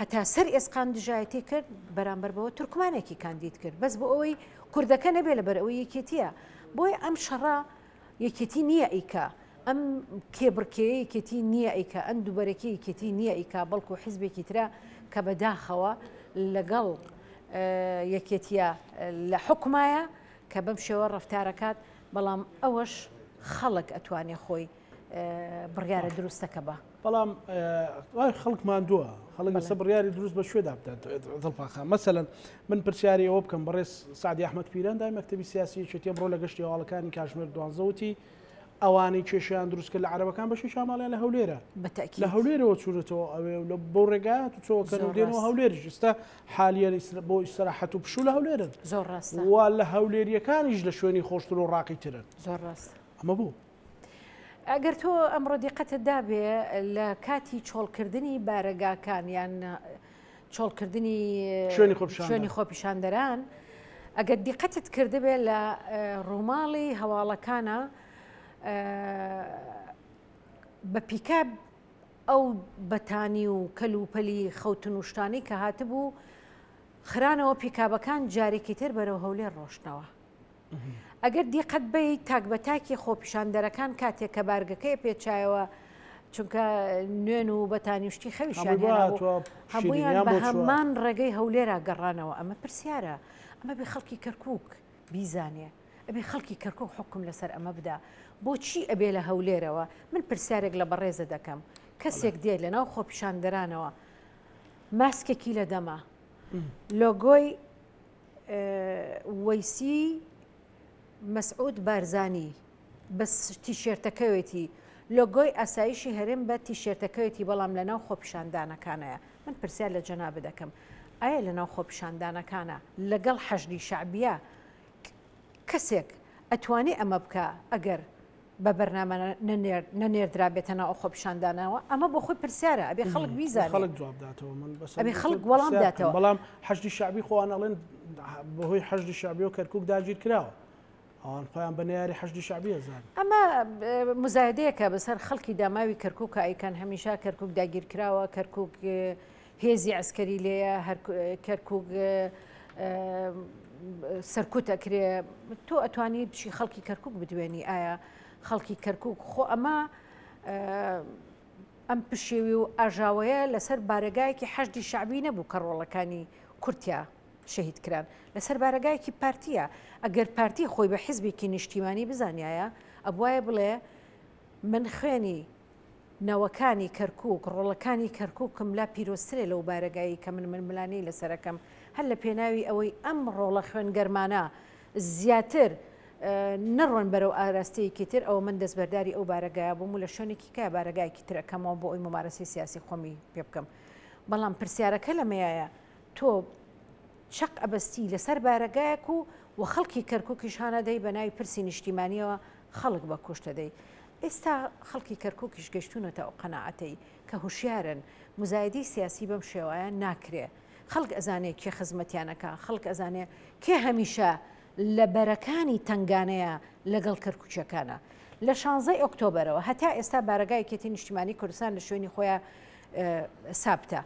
هەتا سەر ئێسقان دژایەتی کرد، بەرامبەر بەوە تورکمانێکی کاندید کرد، بەس بۆ ئەوەی کوردەکە نەبێ لەبەر ئەوەی یەکێتییە. بۆیە ئەم شەڕە یەکێتی نییە ئەیکا، ئەم کێبڕکێیە یەکێتی نییە ئەیکا، ئەم دووبەرەکیە یەکێتی نییە ئەیکا، بەڵکو حیزبێکی ترە کە بەداخەوە لەگەڵ یەکێتیە لە حوکمایە کە بەم شێوە ڕەفتارەکات، بەڵام ئەوەش خەڵک ئەتوانێ خۆی بڕیارە دروستەکە بە. بەڵام خەڵک ماندووە خەڵک لەسە بڕیاری دروست بە کوێدا بدات دڵپاخان مەسەلەن من پرسیاری ئەوە بکەم بەڕێز سعدی ئەحمەد پیران دای مەکتەبی سیاسی یەکێتی ئەمڕۆ لە گەشتی هەواڵەکانی کاژمێر دوانزە وتی ئەوانەی کێشیان دروست کرد لە عەرەبەکان بەشێکیان ماڵیان لە هەولێرە لە هەولێرەوە چوونەتەوە ئەوێ و لە بەو ڕێگا چۆکەن و دێنەوە هەولێریش ئێستا حالیان بۆ ئیسراحەت و پشوو لە هەولێرن زۆر ڕاستە و لە هەولێریەکانیش لە شوێنی خۆشتر و ڕاقیترن زۆر ڕاستە ئەمە بۆ ئەگەر تۆ ئەمڕۆ دیقەتت دابێ لە کاتی چۆڵکردنی بارەگاکان یان چۆڵکردنی شوێنی خۆپیشاندەران ئەگەر دیقەتت کردبێ لە ڕووماڵی هەواڵەکانە بە پیکاب ئەو بەتانی و کەلوپەلی خەوتن و شتانەی کە هاتبوو خرانەوە پیکابەکان جارێکی تر بەرەو هەولێر ڕۆشتنەوە. ئەگەر دیقەت بەی تاک بە تاکی خۆپیشاندەرەکان کاتێک کە بارگەکەی پێچایەوە چونکە نوێن و بەتانی و شتی خەویشیان هێنابوو هەموویان بە هەمان ڕێگەی هەولێرا گەڕانەوە ئەمە پرسیارە ئەمە بێ خەڵکی کەرکک بیزانێ ئەبێ خەڵکی کەرکک حکم لەسەر ئەمە بدا بۆچی ئەبێ لە هەولێرەوە من پرسیارێک لە بەڕێزە دەکەم کەسێک دێ لەناو خۆپیشاندەرانەوە ماسکێکی لە دەمە لۆگۆی وەیسی مەسعود بارزانی بە تیشێرتەکەوێتی لۆگۆی ئاسایشی هەرێم بە تیشێرتەکەوێتی بەڵام لەناو خۆپیشاندانەکانەیە من پرسیار لە جەنابت دەکەم ئایا لەناو خۆپیشاندانەکانە لەگەڵ حەشدی شەعبیە کەسێک ئەتوانێ ئەمە بکا ئەگەر بە بەرنامە نەنێردرابێتە ناو ئەو خۆپیشاندانەوە؟ ئەمە بۆ خۆی پرسیارە، ئەبێ خەڵک بیزانێ. خەڵک جواب داتەوە من بەس ئەبێ خەڵک وەڵام داتەوە. بەڵام حەشدی شەعبی خۆیان ئەڵێن بەهۆی حەشدی شەعبیەوە کەرکوک داگیر کراوە. ئەوان خۆیان بە نەیاری حەشدی شەعبی ئەزانن. ئەمە مزایدەیەکە بەسەر خەڵکی داماوی کەرکوکا ئەیکەن، هەمیشە کەرکوک داگیرکراوە، کەرکوک هێزی عەسکەری لێیە، کەرکوک سەرکوت ئەکرێ، تۆ ئەتوانی بچی خەڵکی کەرکوک بدوێنی، ئایا خەڵکی کەرکوک خۆ ئەمە ئەم پشێوی و ئاژاوەیە لەسەر بارەگایەکی حەشدی شەعبی نەبوو کە ڕۆڵەکانی کورتیا شەهید کران لەسەر بارەگایەکی پارتیە ئەگەر پارتی خۆی بە حزبێکی نیشتیمانی بزانایە ئەبوایە بڵێ من خوێنی نەوەکانی کەرکوک، ڕۆڵەکانی کەرکوکم لا پیرۆزترە لەو بارەگایەی کە من ململانێی لەسەرەکەم، هەر لە پێناوی ئەوەی ئەم ڕۆڵە خوێنگەرمانە زیاتر نەڕۆن بەرەو ئاراستەیەکی تر، ئەوە من دەستبەرداری ئەو بارەگایە بووم و لە شوێنێکی کە بارەگایەکی تر ئەکەمەوە بۆ ئەوەی مومارەسەی سیاسی خۆمی پێ بکەم. بەڵام پرسیارەکە لەمەیایە تۆ چەق ئەبەستی لەسەر بارەگایەک و و خەڵکی کەرکوکیش هانادەی بە ناوی پرسی نیشتیمانیەوە خەڵک بە کوشت ئەدەی. ئێستا خەڵکی کەرکوکیش گەشتونەتە ئەو قەناعەتەی کە هوشیارن موزایەدەی سیاسی بەم شێوایە ناکرێ. خەڵک ئەزانێ کێ خزمەتیان ئەکا، خەڵک ئەزانێ کێ هەمیشە لە بەرەکانی تەنگانەیە لەگەڵ کەرکوکیەکانە. لە شانزەی ئۆکتۆبەرەوە هەتا ئێستا بارەگای یەکێتی نیشتیمانی کوردستان لە شوێنی خۆیا سابتە.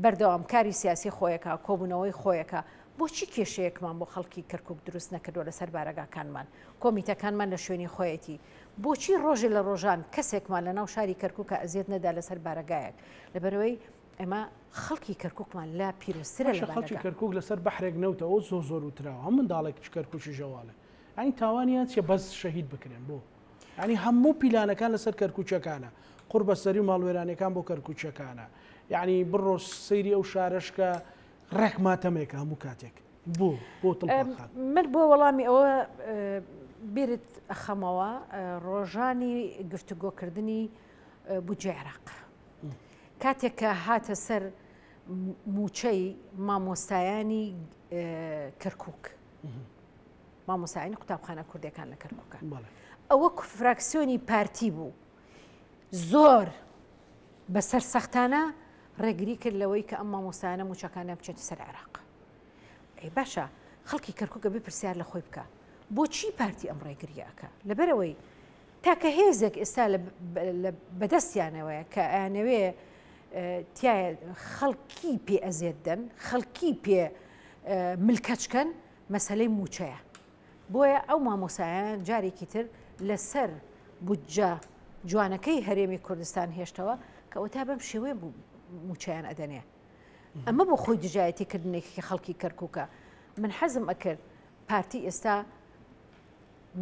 بەردەوام کاری سیاسی خۆیەکا، کۆبونەوەی خۆیەکا. بۆچی کێشەیەکمان بۆ خەڵکی کەرکوک دروست نەکردوە لەسەر بارەگاکانمان؟ کۆمیتەکانمان لە شوێنی خۆیەتی. بۆچی ڕۆژێ لە ڕۆژان کەسێکمان لە ناو شاری کەرکوکا ئەزیەت نەدا لەسەر بارەگایەک؟ لەبەرئەوەی ئێمە خەڵکی کەرکوکمان لا پیرۆزترە لە باشە خەڵکی بارەگا. کەرکوک لەسەر بەحرێک نەوتە ئەوە زۆر زۆر وتراوە هەم منداڵێکیش کەرکوکیش ئەواڵێ یانی تاوانیان چیە بەس شەهید بکرێن بۆ یانی هەموو پیلانەکان لەسەر کەرکوکیەکانە قوڕ بەسەری و ماڵوێرانیەکان بۆ کەرکوکیەکانە یانی بڕۆ سەیری ئەو شارەش کە ڕێک ماتەمێکە هەموو کاتێک. بۆ؟ بۆ دڵپاک خان؟ من بۆ وەڵامی ئەوە بیرت ئەخەمەوە ڕۆژانی گفتوگۆکردنی بودجەی عێراق کاتێک کە هاتە سەر موچەی مامۆستایانی کەرکک مامۆستایانی قوتابخانە کوردەکان لە کەرکووکە ئەوە فراکسیۆنی پارتی بوو زۆر بە سەرسەختانە ڕێگری کرد لەوەی کە ئەم مامۆستایانە موچەکانیان بچێتە سەر عێراق. ئەی باشە خەڵکی کەرکوک ئەبێ پرسیار لە خۆی بکا بۆچی پارتی ئەم ڕێگریە ئەکا؟ لەبەرئەوەی تاکە هێزێک ئێستا لە بەدەستیانەوەیە کە ئەیانەوێ. تایە خەڵکی پێ ئەزێت دەن خەڵکی پێ ملکەچکەن مەسلەی موچەیە بۆیە ئەو مامۆسایان جارێکی تر لەسەر بودجە جوانەکەی هەرێمی کوردستان هێشتەوە کە ئەوتا بەم شێوەیە موچەیان ئەدەنێ ئەمە بۆ خۆی دژایەتی کردنێکی خەڵکی کەرکووکە من حەزم ئەکرد پارتی ئێستا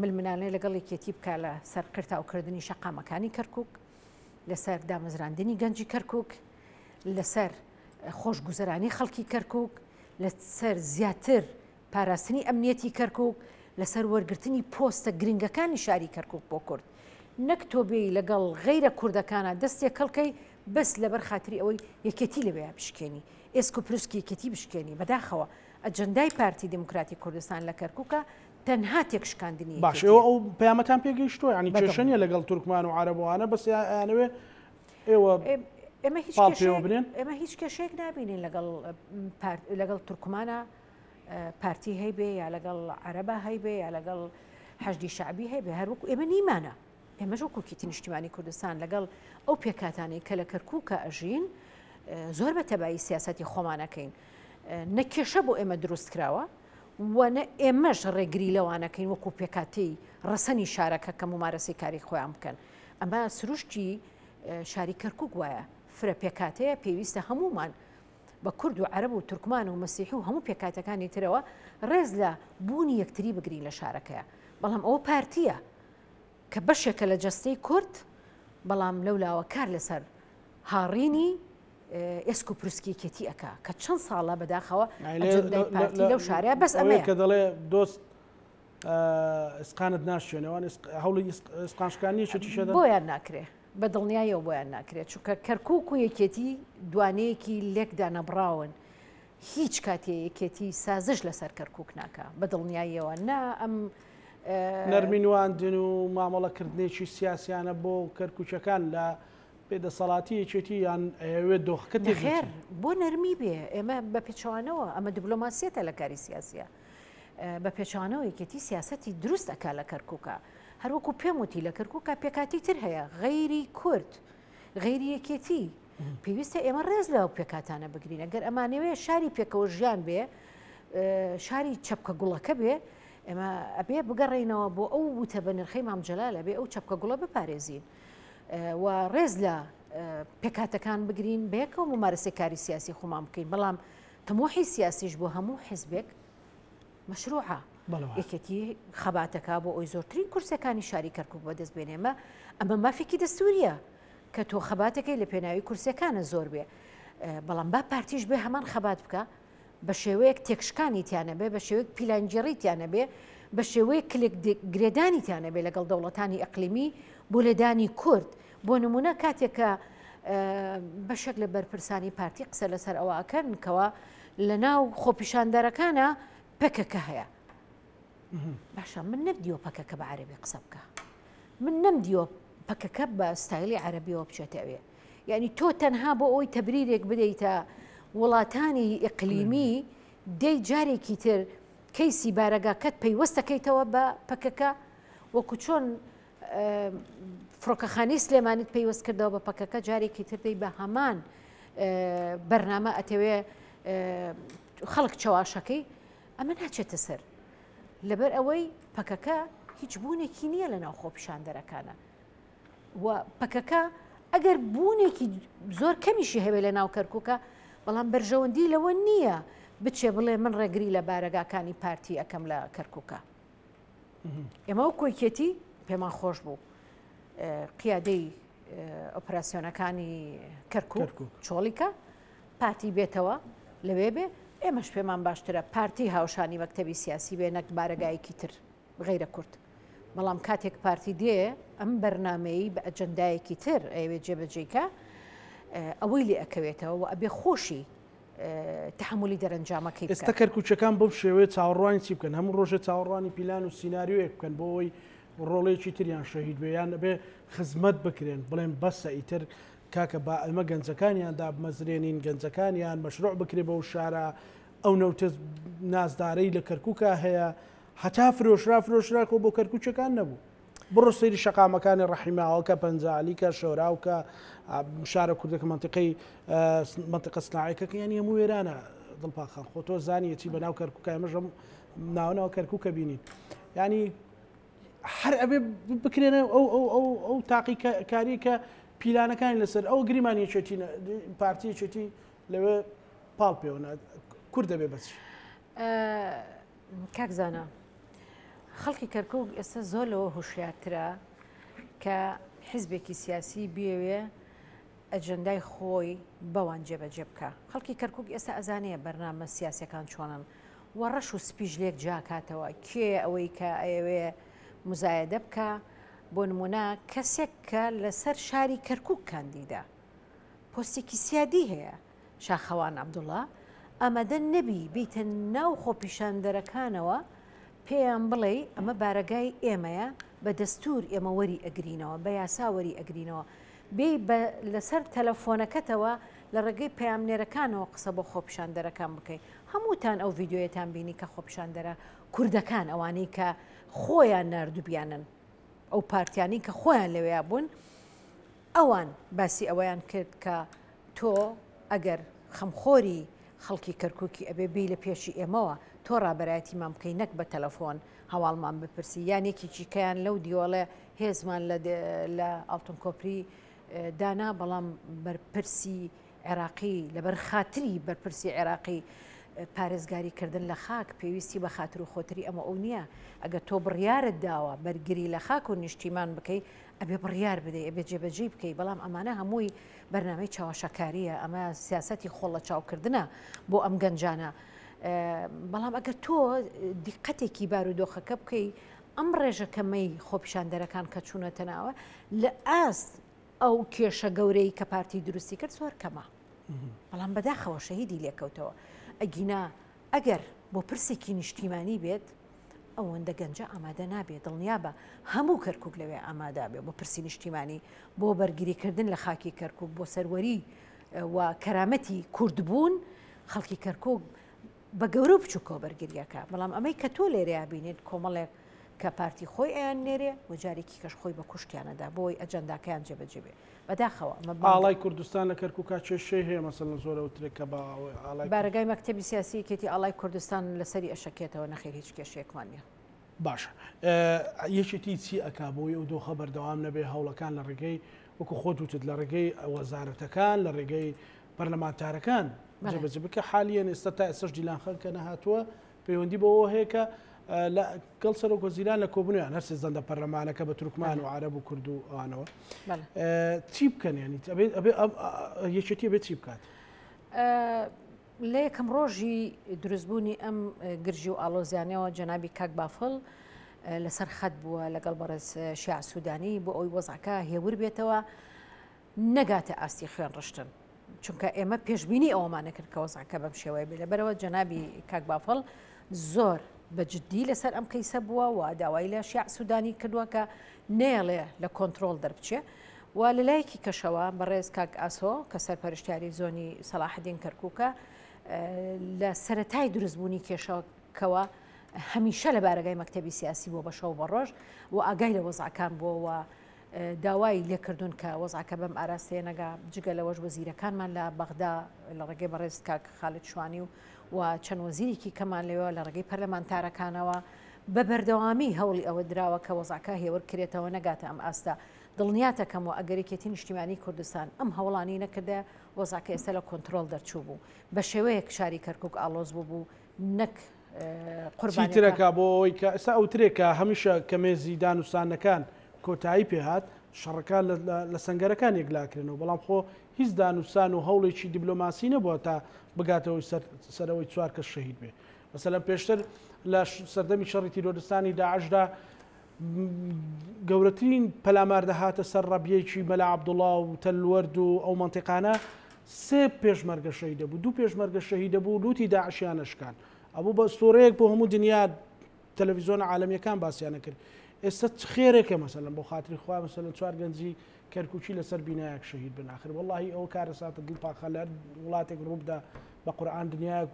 ململانێ لەگەڵ یەکێتی بکە لە سەر قرتاوکردنی شەقامەکانی کەرکک لەسەر دامەزراندنی گەنجی کەرکک لەسەر خۆشگوزەرانی خەڵکی کەرکک لەسەر زیاتر پاراستنی ئەمنیەتی کەرکوک، لەسەر وەرگرتنی پۆستە گرنگەکانی شاری کەرکوک بۆ کورد. نەک تۆ بێی لەگەڵ غەیرە کوردەکانا دەست تێکەڵکەی بەس لەبەر خاتری ئەوەی یەکێتی لەوێیا بشکێنی، ئێسک و پروسکی یەکێتی بشکێنی. بەداخەوە ئەجەندای پارتی دیموکراتی کوردستان لە کەرکوکا تەنها تێکشکاندنی باش ئێوە یەکێتیە. ئەو پەیامەتان پێ گەیشتووە؟ یانی کێشە بەدڵنیا. نیە لەگەڵ تورکمان و عەرەب و ئەوانە بەس ئەیانەوێ ئێوە ئێمە هیچ پاڵ پێوە کێشەیەک بنێن؟ ئێمە هیچ کێشەیەک نابینین لەگەڵ پارت لەگەڵ تورکمانا پارتی هەیبێ یا لەگەڵ عەرەبا هەیبێ یا لەگەڵ حەشدی شەعبی هەیبێ هەروەکو ئێمە نیمانە ئێمەش وەکو یەکێتی نیشتیمانی کوردستان لەگەڵ ئەو پێکهاتانەی کە لە کەرکووکە ئەژین زۆر بە تەبایی سیاسەتی خۆمانەکەین نە کێشە بۆ ئێمە دروست کراوە و نە ئێمەش ڕێگری لەوانەکەین وەکو پێکاتی ڕەسەنی شارەکە کە ممارەسەی کاری خۆیان بکەن ئەمە سروشتی شاری کەرکک وایە فرە پێکاتەیە پێویستە هەمومان بە کورد و عەرەب و تورکمان و مەسیحی و هەموو پێکهاتەکانی ترەوە ڕێز لە بوونی یەکتری بگرین لە شارەکەیا بەڵام ئەوە پارتییە کە بەشێکە لە جەستەی کورد بەڵام لەولاوە کار لەسەر هاڕینی ئێسک و پروسکی یەکێتی ئەکا کە چەند ساڵە بەداخەوە ئەجندای پارتی لەو شارەیە بەس ئەمەیە کە دەڵێ دۆست ئسقانت ناشێنەوە هەوڵی ئسقانشکانی یەکێتی شەدەن بۆیان ناکرێ بە دڵنیایەوە بۆیان ناکرێت چونکە کەرکوک و یەکێتی دوانەیەکی لێک دانەبڕاون هیچ کاتێ یەکێتی سازش لەسەر کەرکوک ناکا بە دڵنیاییەوە نا ئەم نەرمی نواندن و مامەڵەکردنێکی سیاسیانە بۆ کەرکوکیەکان لە بێدەسەڵاتی یەکێتی یان ئەیەوێت دۆخەکە تێک نەخێر بۆ نەرمی بێ ئێمە بە پێچەوانەوە ئەمە دبلۆماسیەتە لە کاری سیاسیە بە پێچەوانەوە یەکێتی سیاسەتی دروست ئەکا لە کەرکوکا هەروەکو پێم وتی لە کەرکوکا پێکاتی تر هەیە غەیری کورد غەیری یەکێتی پێویستە ئێمە ڕێز لەو پێکاتانە بگرین ئەگەر ئەمانەوێ شاری پێکەوە ژیان بێ شاری چەپکە گوڵەکە بێ ئێمە ئەبێ بگەڕێینەوە بۆ ئەو وتە بە نرخەی مام جەلال ئەبێ ئەو چەپکە گوڵە بپارێزین و ڕێز لە پێکاتەکان بگرین بەیەکەوە ممارەسەی کاری سیاسی خۆمان بکەین بەڵام تموحی سیاسیش بۆ هەموو حزبێک مەشروعە. یەکێتی خەباتەکا بۆ ئەوی زۆرترین کورسەکانی شاری کەرکک بەدەست بێنێ ئەمە ئەمە مافێکی دەستوریە کە تۆ خەباتەکەی لە پێناوی کورسەکانە زۆر بێ بەڵام با پارتیش بێ هەمان خەبات بکە بە شێوەیەک تێکشکانی تیانە بێ بە شێوەیەک پیلانگێڕی تیانە بێ بە شێوەیەک کلک گرێدانی تیانە بێ لەگەڵ دەوڵەتانی ئەقلیمی بۆ لێدانی کورد بۆ نمونە کاتێک کە بەشێک لە بەرپرسانی پارتی قسە لەسەر ئەوە ئەکەن کەوا لەناو خۆپیشاندەرەکانە پەکەکە هەیە باشە من نەمدیوە پەکەکە بە عەربی قسە بکە من نەمدیوە پەکەکە بە ستایلی عەربیەوە بچێتە ئەوێ یعنی تۆ تەنها بۆ ئەوی تەبریرێک بدەیتە وڵاتانی ئیقلیمی دەی جارێکی تر کەیسی بارەگاکەت پەیوەستەکەیتەوە بە پەکەکە وەکو چۆن فڕۆکەخانەی سلێمانیت پەیوەست کردەوە بە پەکەکە جارێکی تر دەی بە هەمان بەرنامە ئەتەوێ خەڵک چەواشەکەی ئەمە ناچێتە سەر لەبەر ئەوەی پەکەکە هیچ بوونێکی نییە لە ناو خۆپیشاندەرەکانە و پەکەکە ئەگەر بوونێکی زۆر کەمیشی هەوێ لە ناو کەرکووکە بەڵام بەرژەوەندی لەوە نییە بچێ بڵێ من ڕێگری لە بارەگاکانی پارتی ئەەکەم لە کەرکووکە ئێمە وەکو یەکێتی پێمان خۆش بوو قیادەی ئۆپراسسیۆنەکانی کەرکک چۆڵیکە پارتی بێتەوە لەوێ بێ ئێمەش پێمان باشترە پارتی هاوشانی مەکتتەبی سیاسی بێ نەک بارەگایەکی تر غیرە کورد بەڵام کاتێک پارتی دێ ئەم بەرنمەیە بە ئەجندایەکی تر ئەوێ جێبەجێکە ئەوەی لێ ئەکەوێتەوە و ئەبێ خۆشی تەحەمولی دەرەنجامەکەی بکەن. ئێستا کەرکوکیەکان بەو شێوەیە چاوەڕوانی چی بکەن؟ هەموو ڕۆژێ چاوەڕوانی پیلان و سیناریۆیەک بکەن بۆ ئەوەی ڕۆڵەیەکی تریان شەهید بێ یان ئەبێ خزمەت بکرێن بڵێن بەسە ئیتر کاکە با ئەمە گەنجەکانیان دابمەزرێنین گەنجەکانیان مەشروع بکرێ بەو شارە ئەو نەوتە نازدارەی لە کەرکوکا هەیە هەتا فرۆشرا فرۆشرا خۆ بۆ کەرکوکیەکان نەبوو. بڕۆ سەیری شەقامەکانی ڕەحیماوە کە پەنجالی کە شۆراو کە شارە کوردەکە منتیقەی منتیقە سناعەکە کە یانی هەموو وێرانە دڵپاک خان خۆ تۆ زانیەتی بەناو کەرکووکە ئێمەش ناوە کەرکووکە بینین ینی هەر ئەبێ بکرێنە ئەو ئەو ئەو ئەو تاقیکاری کە پیلانەکانی لەسەر ئەو گریمان یەکێتی پارتی یەکێتی لەوێ پاڵ پێوەنا کورد دەبێ بەچی کاک زانا خەڵکی کەرکک ئێستا زۆر لەوە هۆشیارترە کە حیزبێکی سیاسی بێوێ ئەجندای خۆی بەوان جێبەجێ بکە خەڵکی کەرکک ئێستا ئەزانەیە بەرنامە سیاسەکان چۆنن و ڕەش و سپیش لێک جیاکاتەوە، کێیە ئەوەی کە ئەیەوێ موزایەدە بکا، بۆ نموونە کەسێک کە لەسەر شاری کەرکووک کاندیدە، پۆستێکی سیادی هەیە، شاخەوان عەبدوڵا، ئامادە نەبی بێیتە ناو خۆپیشاندەرەکانەوە پێیان بڵێی ئەمە بارەگای ئێمەیە، بە دەستوور ئێمە وەری ئەگرینەوە، بە یاسا وەری ئەگرینەوە، بێی بە لەسەر تەلەفۆنەکەتەوە لە ڕێگەی پەیامنێرەکانەوە قسە بۆ خۆپیشاندەرەکان بکەی. هەمووتان ئەو ڤیدیۆیەتان بینی کە خۆپیشاندەرە کوردەکان ئەوانەی کە خۆیان ناردوبیانن ئەو پارتیانەی کە خۆیان لەوێیا بوون ئەوان باسی ئەوەیان کرد کە تۆ ئەگەر خەمخۆری خەڵکی کەرکوکی ئەبێ بی لە پێشی ئێمەوە تۆ ڕابەرایەتیمان بکەی نەک بە تەلەفۆن هەواڵمان بپرسی یان یەکێکی کەیان لەو دیۆڵێ هێزمان لە ئاڵتون کۆپری دانا بەڵام بەرپرسی عێراقی لەبەر خاتری بەرپرسی عێراقی پارێزگاری کردن لە خاک پێویستی بە خاتر و خۆتری ئەمە ئەو نییە ئەگەر تۆ بڕیارت داوە بەرگری لە خاک و نیشتیمان بکەی ئەبێ بڕیار بدەی ئەبێ جێبەجێی بکەی بەڵام ئەمانە هەمووی بەرنامەی چاوەشەکاریە ئەمە سیاسەتی خۆڵ لە چاوکردنە بۆ ئەم گەنجانە بەڵام ئەگەر تۆ دیقەتێکی بارودۆخەکە بکەی ئەم ڕێژە کەمەی خۆپیشاندەرەکان کە چوونەتە ناوە لە ئاست ئەو کێشە گەورەی کە پارتی دروستی کرد زۆر کەمە بەڵام بەداخەوە شەهیدی لێکەوتەوە ئەگینا ئەگەر بۆ پرسێکی نیشتیمانی بێت ئەوەندە گەنجە ئامادە نابێت دڵنیابە هەموو کەرکک لەوێ ئامادا بێ بۆ پرسی نیشتیمانی بۆ بەرگریکردن لە خاکی کەرکک بۆ سەروەری و کەرامەتی کوردبوون خەڵکی کەرکک بە گەورە و بچووکەوە بەرگریەکە بەڵام ئەمەی کە تۆ لێرەیا بینیت کۆمەڵێک کە پارتی خۆی ئەیان نێرێ و جارێکی کەش خۆی بە کوشتیانەدا بۆی ئەجەنداکەیان جێبەجێ بێ بەداخەوە ئەمە ئاڵای کوردستان لە کەرکووکا کێشەی هەیە مەسەلەن زۆر ئەوترێ کە بە ئاڵای بارەگای مەکتەبی سیاسی یەکێتی ئاڵای کوردستان لەسەری ئەشەکێتەوە نەخێر هیچ کێشەیەکمان نییە. باشە یەکێتی چی ئەکا بۆی ئەو دۆخە بەردەوام نەبێ هەوڵەکان لە ڕێگەی وەکو خۆت وتت لە ڕێگەی وەزارەتەکان لە ڕێگەی پەرلەمانتارەکان جێبەجێ بکە حالیەن ئێستا تا ئێستاش دیلان خان کە نەهاتووە پەیوەندی بەوە هەیە کە لە گەڵ سەرۆک وەزیران لە کۆبوونیان هەر سێزدە پەرلەمانەکە بە تورکمان و عەرەب و کورد و ئەوانەوە چی بکەن ینی ئەبێ یەکێتی بێت چی بکات؟ لە یەکەم ڕۆژی دروستبوونی ئەم گرژی و ئاڵۆزیانەوە جەنابی کاک بافڵ لەسەر خەت بووە لەگەڵ بەڕێز شیاع سوودانی بۆ ئەوی وەزعەکە هێور بێتەوە نەگاتە ئاستی خوێن ڕشتن چونکە ئێمە پێشبینی ئەوەمان نەکرد کە وەزعەکە بەم شێوەیە بێت لەبەرەوە جەنابی کاک بافڵ زۆر بە جددی لەسەر ئەم کەیسە بووە و داوای لە شیاع سوودانی کردووە کە نێڵێ لە کۆنتترۆل دەربچێ و لە لایەکی کەشەوە بەڕێز کاک ئاسۆ کە سەرپەرشتیاری زۆنی سەلاحەدین کەرکووکە لە سەتای دروستبوونی کێشەکەوە هەمیشە لە بارەگای مەکتتەبی سیاسی بۆ بە شەو بە ڕۆژ و ئاگای لە وەزعەکان بووەوە داوای لێکردوون کە وەزعەکە بەم ئاراستەیە نەگا، جگە لەوەش وەزیرەکانمان لە بەغدا لە ڕێگەی بەڕێز کاک خالد شوانی و و چەند وەزیرێکی کەمان لەوێوە لە ڕێگەی پەرلەمانتارەکانەوە بە بەردەوامی هەوڵی ئەوە دراوە کە وەزعەکە هێور کرێتەوە نەگاتە ئەم ئاستە. دڵنیاتەکەم و ئەگەر یەکێتی نیشتیمانی کوردستان ئەم هەوڵانەی نەکردایە وەزعەکە ئێستا لە کۆنترۆڵ دەرچوو بوو. بە شێوەیەک شاری کەرکوک ئاڵۆز بوو بوو نەک قوربانیەکە. چیترەکە بۆ ئەوەی کە ئێستا ئەوترێ کە هەمیشە کە مێزی دانوستانەکان کۆتایی پێهات شەڕەکان لە سەنگەرەکان یەکلاکرێنەوە بەڵام خۆ هیچ دانوستان و هەوڵێکی دیبلۆماسی نەبووە تا بگاتەوەی سەرەوەی چوار کەس شەهید بێ مەسەلەن پێشتر لە سەردەمی شەڕی تیرۆرستانی داعشدا گەورەترین پەلامار دەهاتە سەر ڕەبیەکی مەلا عەبدوڵا و تەلوەرد و ئەو مەنتیقانە سێ پێشمەرگە شەهید دەبوو دوو پێشمەرگە شەهید دەبوو لوتی داعشیان ئەشکان ئەبوو بە ئەستۆرەیەک بۆ هەموو دنیا تەلەڤیزیۆنە عالەمیەکان باسیانە کرد ئێستا چ خێرێکە مەسەلەن بۆ خاتری خوا مەسەلەن چوار گەنجی کەرکوکی لەسەر بینایەک شەهید بن ئاخر وەڵاهی ئەوە کارەساتە دڵ پاخە لە هەر وڵاتێک ڕووبدا بە قورئان دنیایەک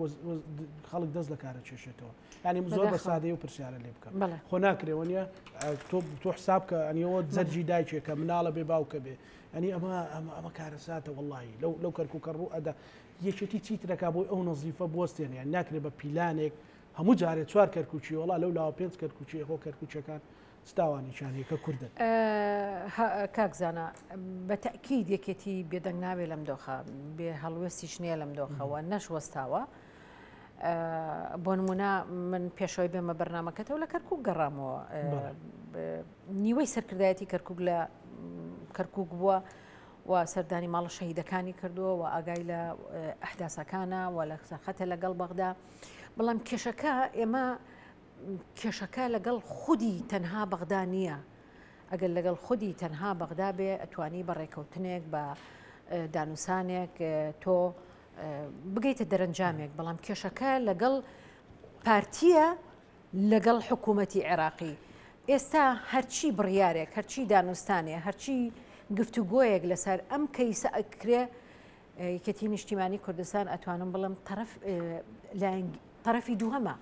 خەڵک دەست لە کارە کێشێتەوە یعنی زۆر بە سادەی و پرسیارە لێ بکەم خۆ ناکرێەوە نیە تۆ تۆ حساب کە ئەنیەوە جەرجی دایکێکە مناڵە بێ باوکە بێ ئەنی ئەمە ئەمە ئەمە کارەساتە وەڵی لەو لەو کەرکووکە ڕوو ئەدا یەکێتی چیترەکە بۆی ئەو نەزیفە بوەستێنێ یان ناکرێ بە پیلانێک هەموو جارێ چوار کەرکوکی وەڵا لەو لاوە پێنج کەرکوکی خۆ کەرکوچەکان چ تاوانێکیان هەیە کە کوردن؟ کاک زانا بە تەئکید یەکێتی بێدەنگ نابێ لەم دۆخە، بێ هەڵوێستیش نییە لەم دۆخەوە، نەش وەستاوە. بۆ نمونە من پێشەوەی بێمە بەرنمەکەتەوە لە کەرکک گەڕامەوە نیوەی سەرکردایەتی کەرکک لە کەرکک بووە و سەردانی ماڵە شەهیدەکانی کردووە و ئاگای لە ئەحداسەکانە و لە خەتە لەگەڵ بەغدا بەڵام کێشەکە ئێمە کێشەکە لەگەڵ خودی تەنها بەغدا نییە، ئەگەر لەگەڵ خودی تەنها بەغدا بێ ئەتوانی بە ڕێکەوتنێک بە دانوسانێک تۆ بگەیتە دەرەنجامێک، بەڵام کێشەکە لەگەڵ پارتیە لەگەڵ حکوومەتی عێراقی. ئێستا هەرچی بڕیارێک، هەرچی دانوستانێ، هەرچی گفتوگۆیەک لەسەر ئەم کەیسە ئەکرێ یەکێتی نیشتیمانی کوردستان ئەتوانم بڵێم تەرەف لایەن تەرەفی دووهەمە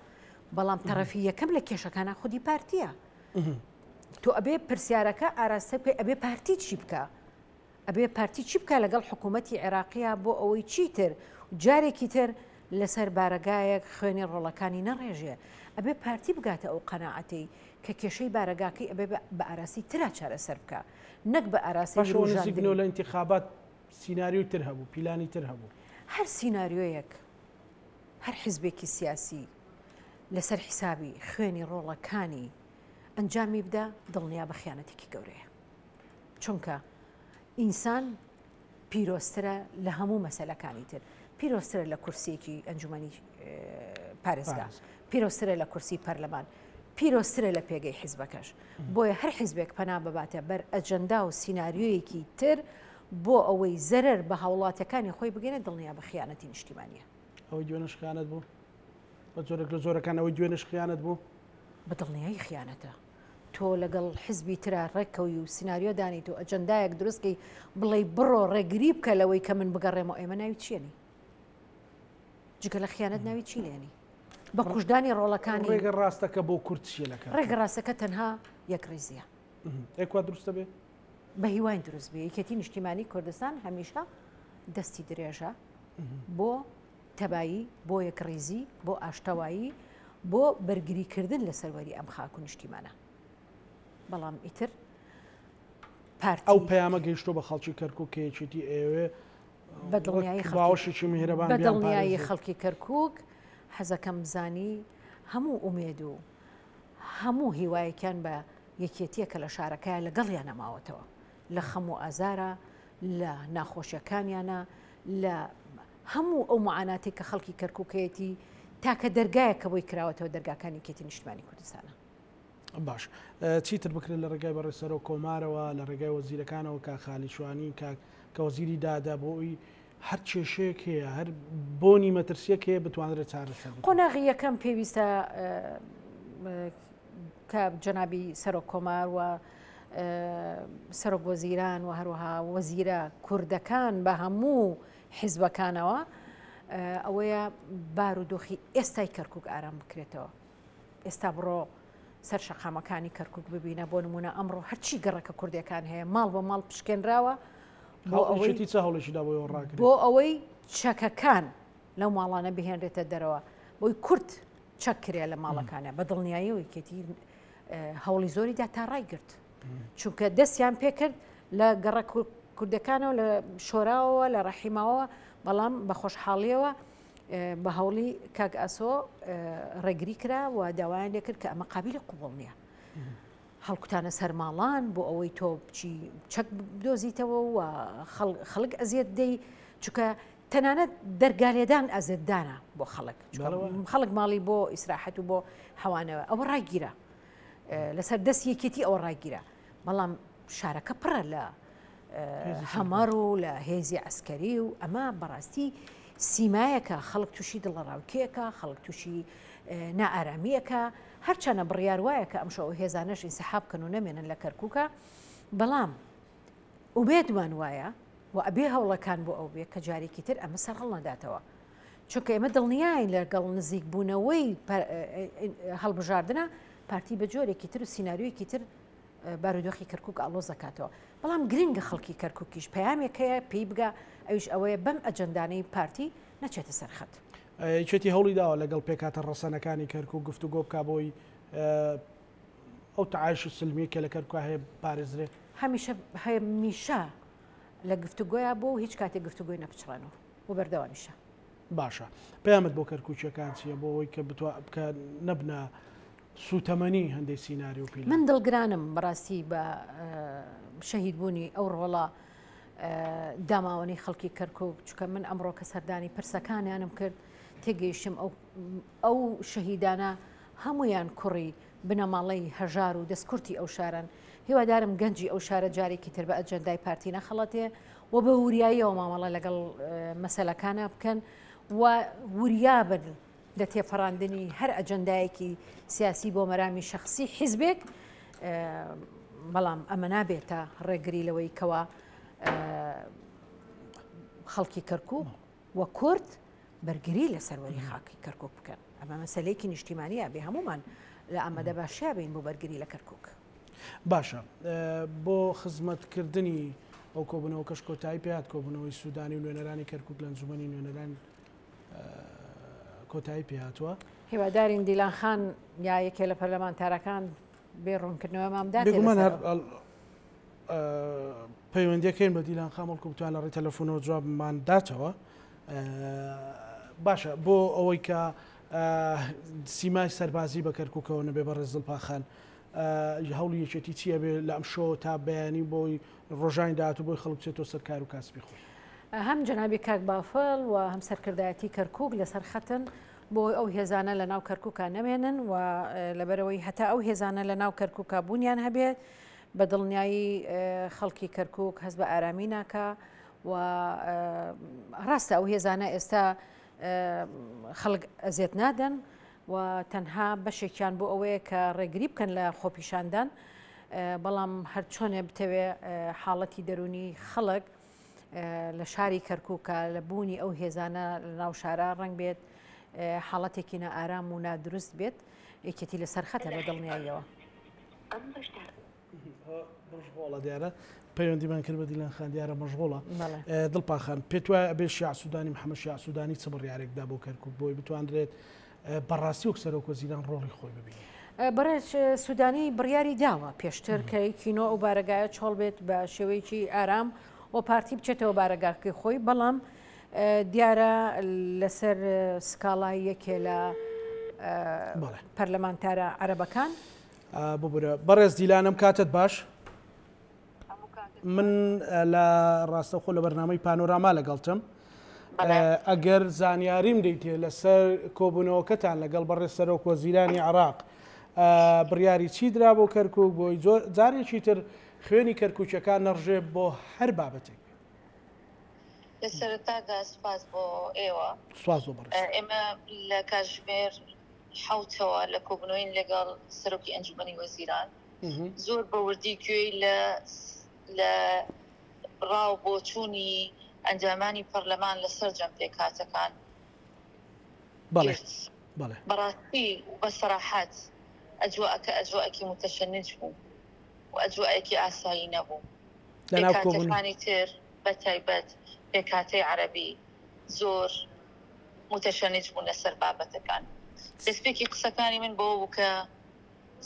بەڵام تەرەفی یەکەم لە کێشەکانە خودی پارتیە تۆ ئەبێ پرسیارەکە ئاراستە بکەی ئەبێ پارتی چی بکە ئەبێ پارتی چی بکە لەگەڵ حکوومەتی عێراقیە بۆ ئەوەی چیتر جارێکی تر لەسەر بارەگایەک خوێنی ڕۆڵەکانی نەڕێژێ ئەبێ پارتی بگاتە ئەو قەناعەتەی کە کێشەی بارەگاکەی ئەبێ بە ئاراسی ترا چارەسەر بکە نەک بە ئاراسی لە انتخابات سیناریۆی تر هەبوو، پیلانی تر هەبوو. هەر سیناریۆیەک، هەر حیزبێکی سیاسی لەسەر حیسابی خوێنی ڕۆڵەکانی ئەنجامی بدا، دڵنیابە خیانەتێکی گەورەیە. چونکە ئینسان پیرۆزترە لە هەموو مەسەلەکانی تر، پیرۆزترە لە کورسیەکی ئەنجومەنی پارێزگا، پیرۆزترە لە کورسی پەرلەمان، پیرۆزترە لە پێگەی حیزبەکەش. بۆیە هەر حیزبێک پەنا بباتە بەر ئەجەندا و سیناریۆیەکی تر بۆ ئەوەی زەرەر بە هاوڵاتیەکانی خۆی بگەێنێت دڵنیابە خیانەتی نیشتیمانیە. ئەوەی دوێنێش خیانەت بوو؟ بە جۆرێک لە جۆرەکان ئەوەی دوێنێش خیانەت بوو؟ بە دڵنیایی خیانەتە. تۆ لەگەڵ حیزبی ترا ڕێککەوی و سیناریۆ دانیت و ئەجەندایەک دروستکەی بڵێی بڕۆ ڕێگری بکە لەوەی کە من بگەڕێمەوە ئێمە ناوی چیەنی؟ جگە لە خیانەت ناوی چی لێنی؟ بە کوژدانی ڕۆڵەکانی. ڕێگە ڕاستەکە بۆ کورد چییە لە کەرکوک؟ ڕێگە ڕاستەکە تەنها یەکڕیزییە. ئێ کوا دروستە بێ؟ بە هیواین دروست بێ. یەکێتی نیشتیمانی کوردستان هەمیشە دەستی درێژە بۆ تەبایی، بۆ یەکڕیزی، بۆ ئاشتەوایی، بۆ بەرگریکردن لە سەروەری ئەم خاک و نیشتیمانە. بەڵام ئیتر پارتی. ئەو پەیامە گەیشتووە بە خەڵکی کەرکوک کە یەکێتی ئەیەوێ بە دڵنیایی وەک باوەشێکی میهرەبان بە دڵنیایی بیانپارێزێت. خەڵکی کەرکوک حەزەکەم بزانی هەموو ئومێد و هەموو هیوایەکیان بە یەکێتیە کە لە شارەکەیا لەگەڵیانە ماوەتەوە لە خەم و ئازارا لە ناخۆشیەکانیانە لە هەموو ئەو معاناتەی کە خەڵکی کەرکوک هەیەتی تاکە دەرگایەک کە بۆی کراوەتەوە دەرگاکانی یەکێتی نیشتمانی کوردستانە. باش چیتر بکرێت لە ڕێگای بەڕێز سەرۆک کۆمارەوە لە ڕێگای وەزیرەکانەوە کاک خالید شوانی کاک کە وەزیری دادە بۆ ئەوی هەر کێشەیەک هەیە هەر بۆنی مەترسیەک هەیە بتوانرێت چارەسەر بکرێت. قۆناغی یەکەم پێویستە کە جەنابی سەرۆک کۆمار و سەرۆک وەزیران و هەروەها وەزیرە کوردەکان بە هەموو حیزبەکانەوە ئەوەیە بارودۆخی ئێستای کەرکک ئارام بکرێتەوە. ئێستا بڕۆ سەر شەقامەکانی کەرکک ببینە بۆ نمونە ئەمڕۆ هەرچی گەڕەکە کوردەکان هەیە ماڵ بە ماڵ پشکێنراوە بۆ ئەوەی چ هەوڵێکی دا بۆ ڕاگرێت بۆ ئەوەی چەکەکان لەو ماڵانە بهێنرێتە دەرەوە بۆی کورد چەک کرێ لە ماڵەکانە بە دڵنیایی و یەکێتی هەوڵی زۆری دا تا ڕایگرت چونکە دەستیان پێکرد لە گەڕەک کوردەکانەوە لە شۆراوەوە لە ڕەحیماوە بەڵام بە خۆشحاڵیەوە بە هەوڵی کاک ئاسۆ ڕێگری کرا و داوایان لێکرد کە ئەمە قابلی قوبڵ نییە. هەڵکوتانە سەر ماڵان بۆ ئەوەی تۆ بچی چەک بدۆزیتەوە و خەڵک ئەزیەت دەی چونکە تەنانەت دەرگالێدان ئەزێتدانە بۆ خەڵک خەڵک ماڵی بۆ ئیسراحەت و بۆ حەوانەوە ئەوە ڕاگیرا لەسەر دەست یەکێتی ئەوە ڕاگیرا بەڵام شارەکە پڕە لە هەمەڕ و لە هێزی عسکەری و ئەمە بەڕاستی سیمایەکە خەڵک تووشی دڵەڕاوکێکە خەڵک تووشی نائارامیەکە هەرچەنە بڕیار وایە کە ئەمشەو ئەو هێزانەش ئینسحاب بکەن و نەمێنن لە کەرکووکا، بەڵام. ئومێدمان وایە و ئەبێ هەوڵەکان بۆ ئەو بێ کە جارێکی تر ئەمە سەرهەڵنەداتەوە. چونکە ئێمە دڵنیاین لەگەڵ نزیکبوونەوەی هەڵبژاردنە پارتی بە جۆرێکی تر و سیناریۆیەکی تر بارودۆخی کەرکک ئاڵۆز دەکاتەوە بەڵام گرنگە خەڵکی کەرککیش پەیامێک هەیە پێی بگا ئەویش ئەوەیە بەم ئەجەندانەی پارتی نەچێتە سەر خەت. یەکێتی هەوڵی داوە لەگەڵ پێکهاتە ڕەسەنەکانی کەرکک گفتوگۆ بکا بۆی ئەو تەعایش و سلمیەی کە لە کەرکوکا هەیە بپارێزرێ؟ هەمیشە هەمیشە لە گفتوگۆیا بووە و هیچ کاتێک گفتوگۆی نەپچڕانوە و بەردەوامیشە. باشە پەیامت بۆ کەرکوکیەکان چیە بۆ ئەوەی کە بتوا کە نەبنە سوتەمەنی هەندێک سیناریۆ و پیلان؟ من دڵگرانم بەڕاستی بە شەهید بوونی ئەو ڕۆڵە داماوەنەی خەڵکی کەرکوک چونکە من ئەمڕۆ کە سەردانی پرسەکانیانم کرد تێگەیشتم ئەو ئەو شەهیدانە هەموویان کوڕی بنەماڵەی هەژار و دەستکورتی ئەو شارەن، هیوادارم گەنجی ئەو شارە جارێکی تر بە ئەجەندای پارتی نەخەڵەتێ و بە وریاییەوە مامەڵە لەگەڵ مەسەلەکانا بکەن و وریابن لە تێپەڕاندنی هەر ئەجەندایەکی سیاسی بۆ مەرامی شەخسی حیزبێک، بەڵام ئەمە نابێتە ڕێگری لەوەی کەوا خەڵکی کەرکوک و کورد بەرگری لە سەروەری خاکی کەرکوک بکەن. ئەمە مەسەلەیەکی نیشتیمانیە بێ هەموومان لە ئامادە باشیا بین بۆ بەرگری لە کەرکوک. باشە بۆ خزمەتکردنی ئەو کۆبوونەوەکەش کۆتایی پێهات کۆبوونەوەی سوودانی و نوێنەرانی کەرکوک لە ئەنجومەنی نوێنەران کۆتایی پێهاتووە. هیوادارین دیلان خان یا یەکێ لە پەرلەمانتارەکان بێ ڕوونکردنەوەمان بداتێ بێگومان لەسەر هەر ئەو. پەیوەندیەکەین بە دیلان خان بەڵکو بتوان لە ڕێی تەلەفۆنەوە جوابمان داتەوە. باشە بۆ ئەوەی کە سیمای سەربازی بە کەرکووکەوە نەبێ بەڕێز دڵپاخان هەوڵی یەکێتی چییە بێ لە ئەم شۆ تا بەیانی بۆی ڕۆژانی داهاتوو بۆی خەڵک بچێتەوە سەر کار و کاسبی خۆی؟ هەم جەنابی کاک بافڵ و هەم سەرکردایەتی کەرکووک لەسەر خەتن بۆ ئەو هێزانە لە ناو کەرکووکا نەمێنن و لەبەرەوەی هەتا ئەو هێزانە لە ناو کەرکووکا بوونیان هەبێت بە دڵنیایی خەڵکی کەرکووک هەست بە ئارامی ناکا و ڕاستە ئەو هێزانە ئێستا خەڵک ئەزیەت نادەن و تەنها بەشێکیان بۆ ئەوەیە کە ڕێگری بکەن لە خۆپیشاندان بەڵام هەرچۆنێ بتەوێ حاڵەتی دەرونی خەڵک لە شاری کەرکووکە لە بوونی ئەو هێزانە لە ناو شارە ڕەنگ بێت حاڵەتێکی نائارام و نادروست بێت یەکێتی لەسەر خەتە بە دڵنیاییەوە. مەشغوڵە دیارە پەیوەندیمان کرد بە دیلان خان دیارە مەشغوڵە دڵپا خان پێت وایە ئەبێ شیاع سوودانی محەممەد شیاع سوودانی چ بڕیارێک دا بۆ کەرکوک بۆی بتوانرێت بەڕاستی وەک سەرۆک وەزیران ڕۆڵی خۆی ببینێت؟ بەڕێز سوودانی بڕیاری داوە پێشتر کە یەکینۆ ئەو بارەگایە چۆڵ بێت بە شێوەیەکی ئارام و پارتی بچێتەوە بارەگاکەی خۆی بەڵام دیارە لەسەر سکاڵای یەکێ لە پەرلەمانتارە عەرەبەکان ببورە بەڕێز دیلان ئەم کاتت باش من لە ڕاستەخۆ لە بەرنامەی پانۆراما لەگەڵتم ئەگەر زانیاریم دەیتێ لەسەر کۆبوونەوەکەتان لەگەڵ بەڕێز سەرۆک وەزیرانی عراق بڕیاری چی درا بۆ کەرکک بۆی جارێکی تر خوێنی کەرکوچەکان نەڕژێ بۆ هەر بابەتێک لە سەرەتادا سوپاس بۆ ئێوە سوپاس بۆ بەڕێز ئێمە لە کاتژمێر حەوتەوە لە کۆبوونەوەین لەگەڵ سەرۆکی ئەنجومەنی وەزیران زۆر بە وردی گوێی لە لە ڕا و بۆچوونی ئەندامانی پەرلەمان لە سەرجەم پێکهاتەکان گرت. بەڕاستی و بە سەراحەت ئەجوائەکە ئەجوائێکی موتەشەنج بوو و ئەجوائێکی ئاسایی نەبوو. پێکهاتەکانی تر بە تایبەت پێکهاتەی عەرەبی زۆر موتەشەنج بوون لەسەر بابەتەکان. دەستپێکی قسەکانی من بەوە بوو کە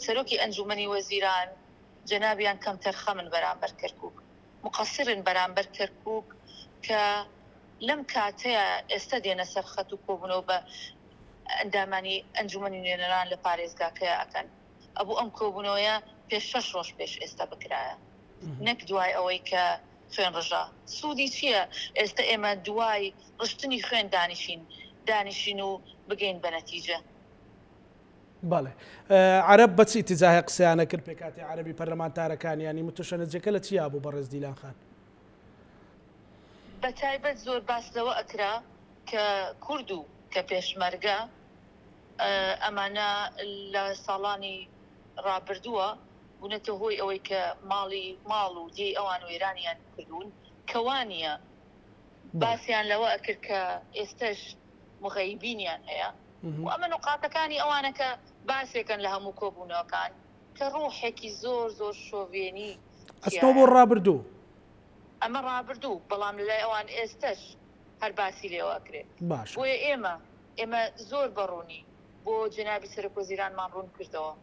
سەرۆکی ئەنجومەنی وەزیران جەنابیان کەمتەرخەمن بەرامبەر کەرکوک، موقەسیرن بەرامبەر کەرکوک کە لەم کاتەیا ئێستا دێنە سەر خەت و کۆبوونەوە بە ئەندامانی ئەنجومەنی نوێنەران لە پارێزگاکەیا ئەکەن. ئەبوو ئەم کۆبوونەوەیە پێش شەش ڕۆژ پێش ئێستا بکرایە نەک دوای ئەوەی کە خوێن ڕژا سوودی چییە ئێستە ئێمە دوای ڕشتنی خوێن دانیشین دانیشین و بگەین بە نەتیجە. بەڵێ عەرەب بە چ ئیتیجاهێک قسەیان ئەکرد پێکهاتەی عەرەبی پەرلەمانتارەکان یانی متشەنجەکە لە چیا بوو بەڕێز دیلان خان؟ بە تایبەت زۆر باس لەوە ئەکرا کە کورد و کە پێشمەرگە ئەمانە لە ساڵانی ڕابردووە. بوونەتە هۆی ئەوەی کە ماڵی ماڵ و دێی ئەوان وێرانیان کردوون کە وانییە. باسیان لەوە ئەکرد کە ئێستەش مغەیبینیان هەیە و ئەمە نوقاتەکانی ئەوانە کە باسێکەن لە هەموو کۆبوونەوەکان کە ڕوحێکی زۆر زۆر شۆڤێنی ئەستۆ بۆ ڕابردوو. ئەمە ڕابردوو بەڵام لەلای ئەوان ئێستەش هەر باسی لێوە ئەکرێ. باشە. بۆیە ئێمە ئێمە زۆر بە ڕوونی بۆ جەنابی سەرۆکوەزیرانمان ڕوون کردەوە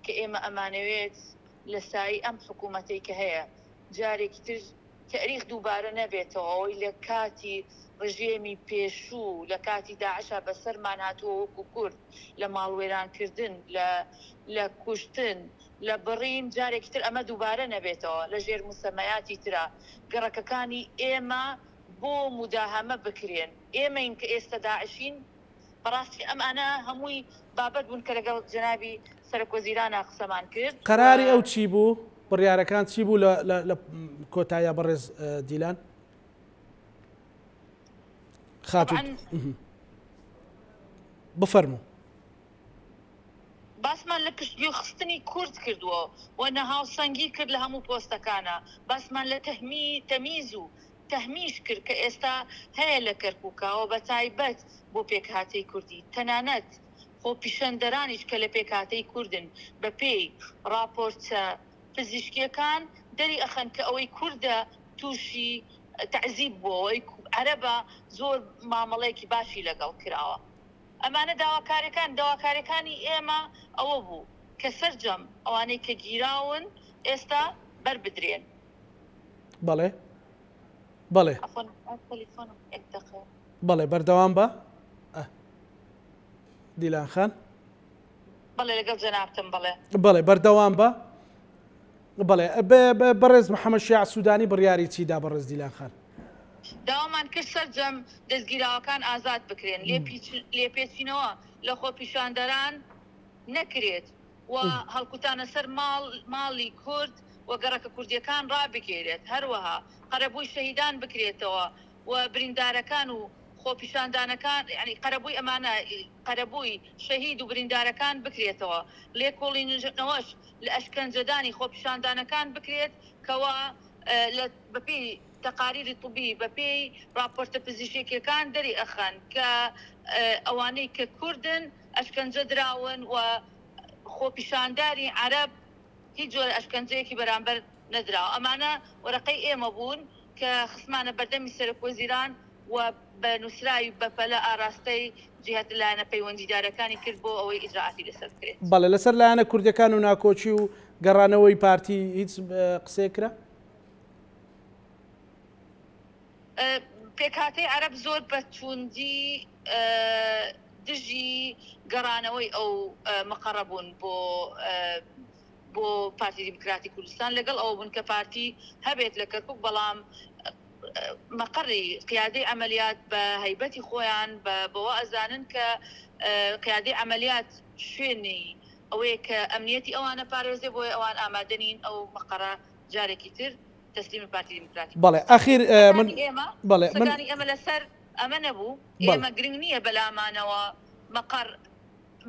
کە ئێمە ئەمانەوێت لە سایەی ئەم حکوومەتەی کە هەیە جارێکی تر تەئریخ دووبارە نەبێتەوە، ئەوەی لە کاتی ڕژێمی پێشوو، لە کاتی داعشا بەسەرمان هاتووە وەکو کورد، لە ماڵوێرانکردن، لە لە کوشتن، لە بڕین، جارێکی تر ئەمە دووبارە نەبێتەوە، لە ژێر موسەمەیاتی ترا گەڕەکەکانی ئێمە بۆ موداهەمە بکرێن، ئێمەین کە ئێستە داعشین؟ بەڕاستی ئەمانە هەمووی بابەت بوون کە لەگەڵ جەنابی سەرۆکوەزیرانا قسەمان کرد و. قەراری ئەو چی بوو؟ بڕیارەکان چی بوو لە لە لە کۆتاییا بەڕێز دیلان؟ خاتوو طبعا بفەرموو. باسمان لە پشتگوێخستنی کورد کردووە و نەهاوسەنگی کرد لە هەموو پۆستەکانا، باسمان لە تەهمی تەمیز و تەهمیش کرد کە ئێستا هەیە لە کەرکوکا و بەتایبەت بۆ پێکهاتەی کوردی، تەنانەت خۆپیشەندەرانیش کە لە پێکهاتەی کوردن بەپێی ڕاپۆرتە پزیشکیەکان دەری ئەخەن کە ئەوەی کوردە توشی تەعزیب بووە و ئەوەی عەرەبە زۆر مامەڵەیەکی باشی لەگەڵ کراوە. ئەمانە داواکاریەکان، داواکاریەکانی ئێمە ئەوە بوو کە سەرجەم ئەوانەی کە گیراون ئێستا بەر بدرێن. بەڵێ بەڵێ بەڵێ بەردەوام بە دیلان خان بەڵێ لەگەڵ جەنابتم بەڵێ بەڵێ بەردەوام بە بەڵێ بەڕێز محەممەد شیاع سوودانی بڕیاری چیدا بەڕێز دیلان خان داوامان کرد سەرجەم دەستگیراوەکان ئازاد بکرێن لێپێچینەوە لە خۆپیشاندەران نەکرێت و هەڵکوتانە سەر ماڵ ماڵی کورد و گەڕەکە کوردییەکان ڕابگیرێت، هەروەها قەرەبووی شەهیدان بکرێتەوە و بریندارەکان و خۆپیشاندانەکان یانی قەرەبووی ئەمانە قەرەبووی شەهید و بریندارەکان بکرێتەوە، لێکۆڵینەوەش لە ئەشکەنجەدانی خۆپیشاندانەکان بکرێت کەوا لە بەپێی تەقاریری طبی بەپێی ڕاپۆرتە پزیشکیەکان دەری ئەخەن کە ئەوانەی کە کوردن ئەشکەنجە دراون و خۆپیشانداری عەرەب هیچ جۆرە ئەشکەنجەیەکی بەرامبەر نەدراوە. ئەمانە وەرەقەی ئێمە بوون کە خستمانە بەردەمی سەرۆکوەزیران و بە نووسراوی بەپەلە ئاراستەی جیهەت لایەنە پەیوەندیدارەکانی کرد بۆ ئەوەی ئیجرائاتی لەسەر بکرێت. بەڵێ لەسەر لایەنە کوردیەکان و ناکۆکی و گەڕانەوەی پارتی هیچ قسەیەک کرا؟ پێکهاتەی عەرەب زۆر بە تووندی دژی گەڕانەوەی ئەو مقەڕە بوون بۆ بۆ پارتی دیموکراتی کوردستان، لەگەڵ ئەوە بوون کە پارتی هەبێت لە کەرکوک، بەڵام مقەڕی قیادەی عەمەلیات بە هەیبەتی خۆیان بە بەوە ئەزانن کە قیادەی عەمەلیات شوێنی ئەوەیە کە ئەمنیەتی ئەوانە پارێزێ، بۆیە ئەوان ئامادە نین ئەو مقەڕە جارێکی تر تەسلیمی پارتی دیموکراتی بەڵێ ئەخیر من ئێمە بەڵێ من قسەکانی ئێمە لەسەر ئەمە نەبوو بەڵێ. ئێمە گرنگ نییە بەلامانەوە مەقەڕ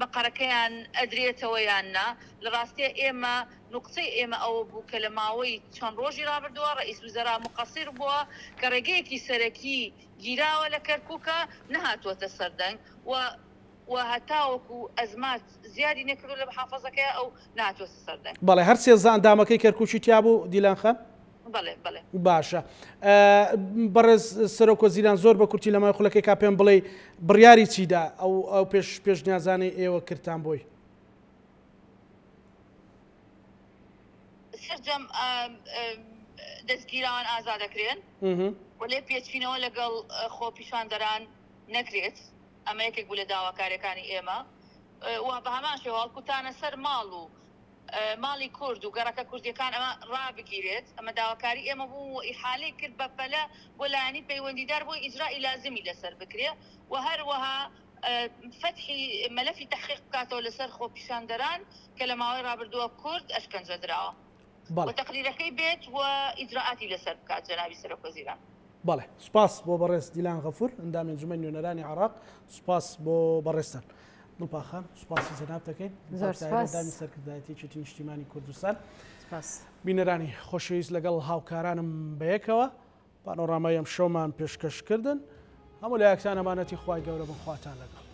مەقەرەکەیان ئەدرێتەوە یان نا لە ڕاستیا ئێمە نوقتەی ئێمە ئەوە بوو کە لە ماوەی چەند ڕۆژی ڕابردووە ڕەئیس وزەرا موقەسیر بووە کە ڕێگەیەکی سەرەکی گیراوە لە کەرکوکە نەهاتووەتە سەر دەنگ و و هەتاوەکو ئەزمات زیادی نەکردووە لە محافەزەکەیا ئەو نەهاتووەتە سەر دەنگ. بەڵێ هەر سێزدە ئەندامەکەی کەرکوکی تیا بوو دیلان خان؟ بەڵێ بەڵێ. باشە بەڕێز سەرۆک وەزیران زۆر بە کورتی لە ماوەی خولەکێکا پێم بڵێی بڕیاری چیدا ئەو ئەو پێش پێشنیازانەی ئێوە کردتان بۆی؟ سەرجەم دەستگیراوان ئازاد دەکرێن و لێپێچینەوە لەگەڵ خۆپیشاندەران نەکرێت. ئەمە یەکێک بوو لە داواکاریەکانی ئێمە و بە هەمان شێوە هەڵکوتانە سەر ماڵ و ماڵی کورد و گەڕەکە کوردیەکان ئەمە ڕابگیرێت، ئەمە داواکاری ئێمە بوو و ئیحالەی کرد بە پەلە بۆ لایەنی پەیوەندیدار بۆی ئیجرائی لازمی لەسەر بکرێ و هەروەها فەتحی مەلەفی تەحقیق بکاتەوە لەسەر خۆپیشاندەران کە لە ماوەی ڕابردووە کورد ئەشکەنجە دراوە و تەقریرەکەی بێت و ئیجرائاتی لەسەر بکات جەنابی سەرۆک وەزیران. بەڵێ سوپاس بۆ بەڕێز دیلان غەفور ئەندامی ئەنجومەنی نوێنەرانی عێراق سوپاس بۆ بەڕێزتان. دڵپاک خان سوپاسی جەنابت دەکەین. زۆر سوپاس. ئەندامی سەرکردایەتی یەکێتی نیشتیمانی کوردستان. سوپاس. بینەرانی خۆشەویست لەگەڵ هاوکارانم بەیەکەوە پانۆرامای ئەمشەومان پێشکەش کردن. هەموو لایەکتان ئەمانەتی خوای گەورە بن خواتان لەگەڵ.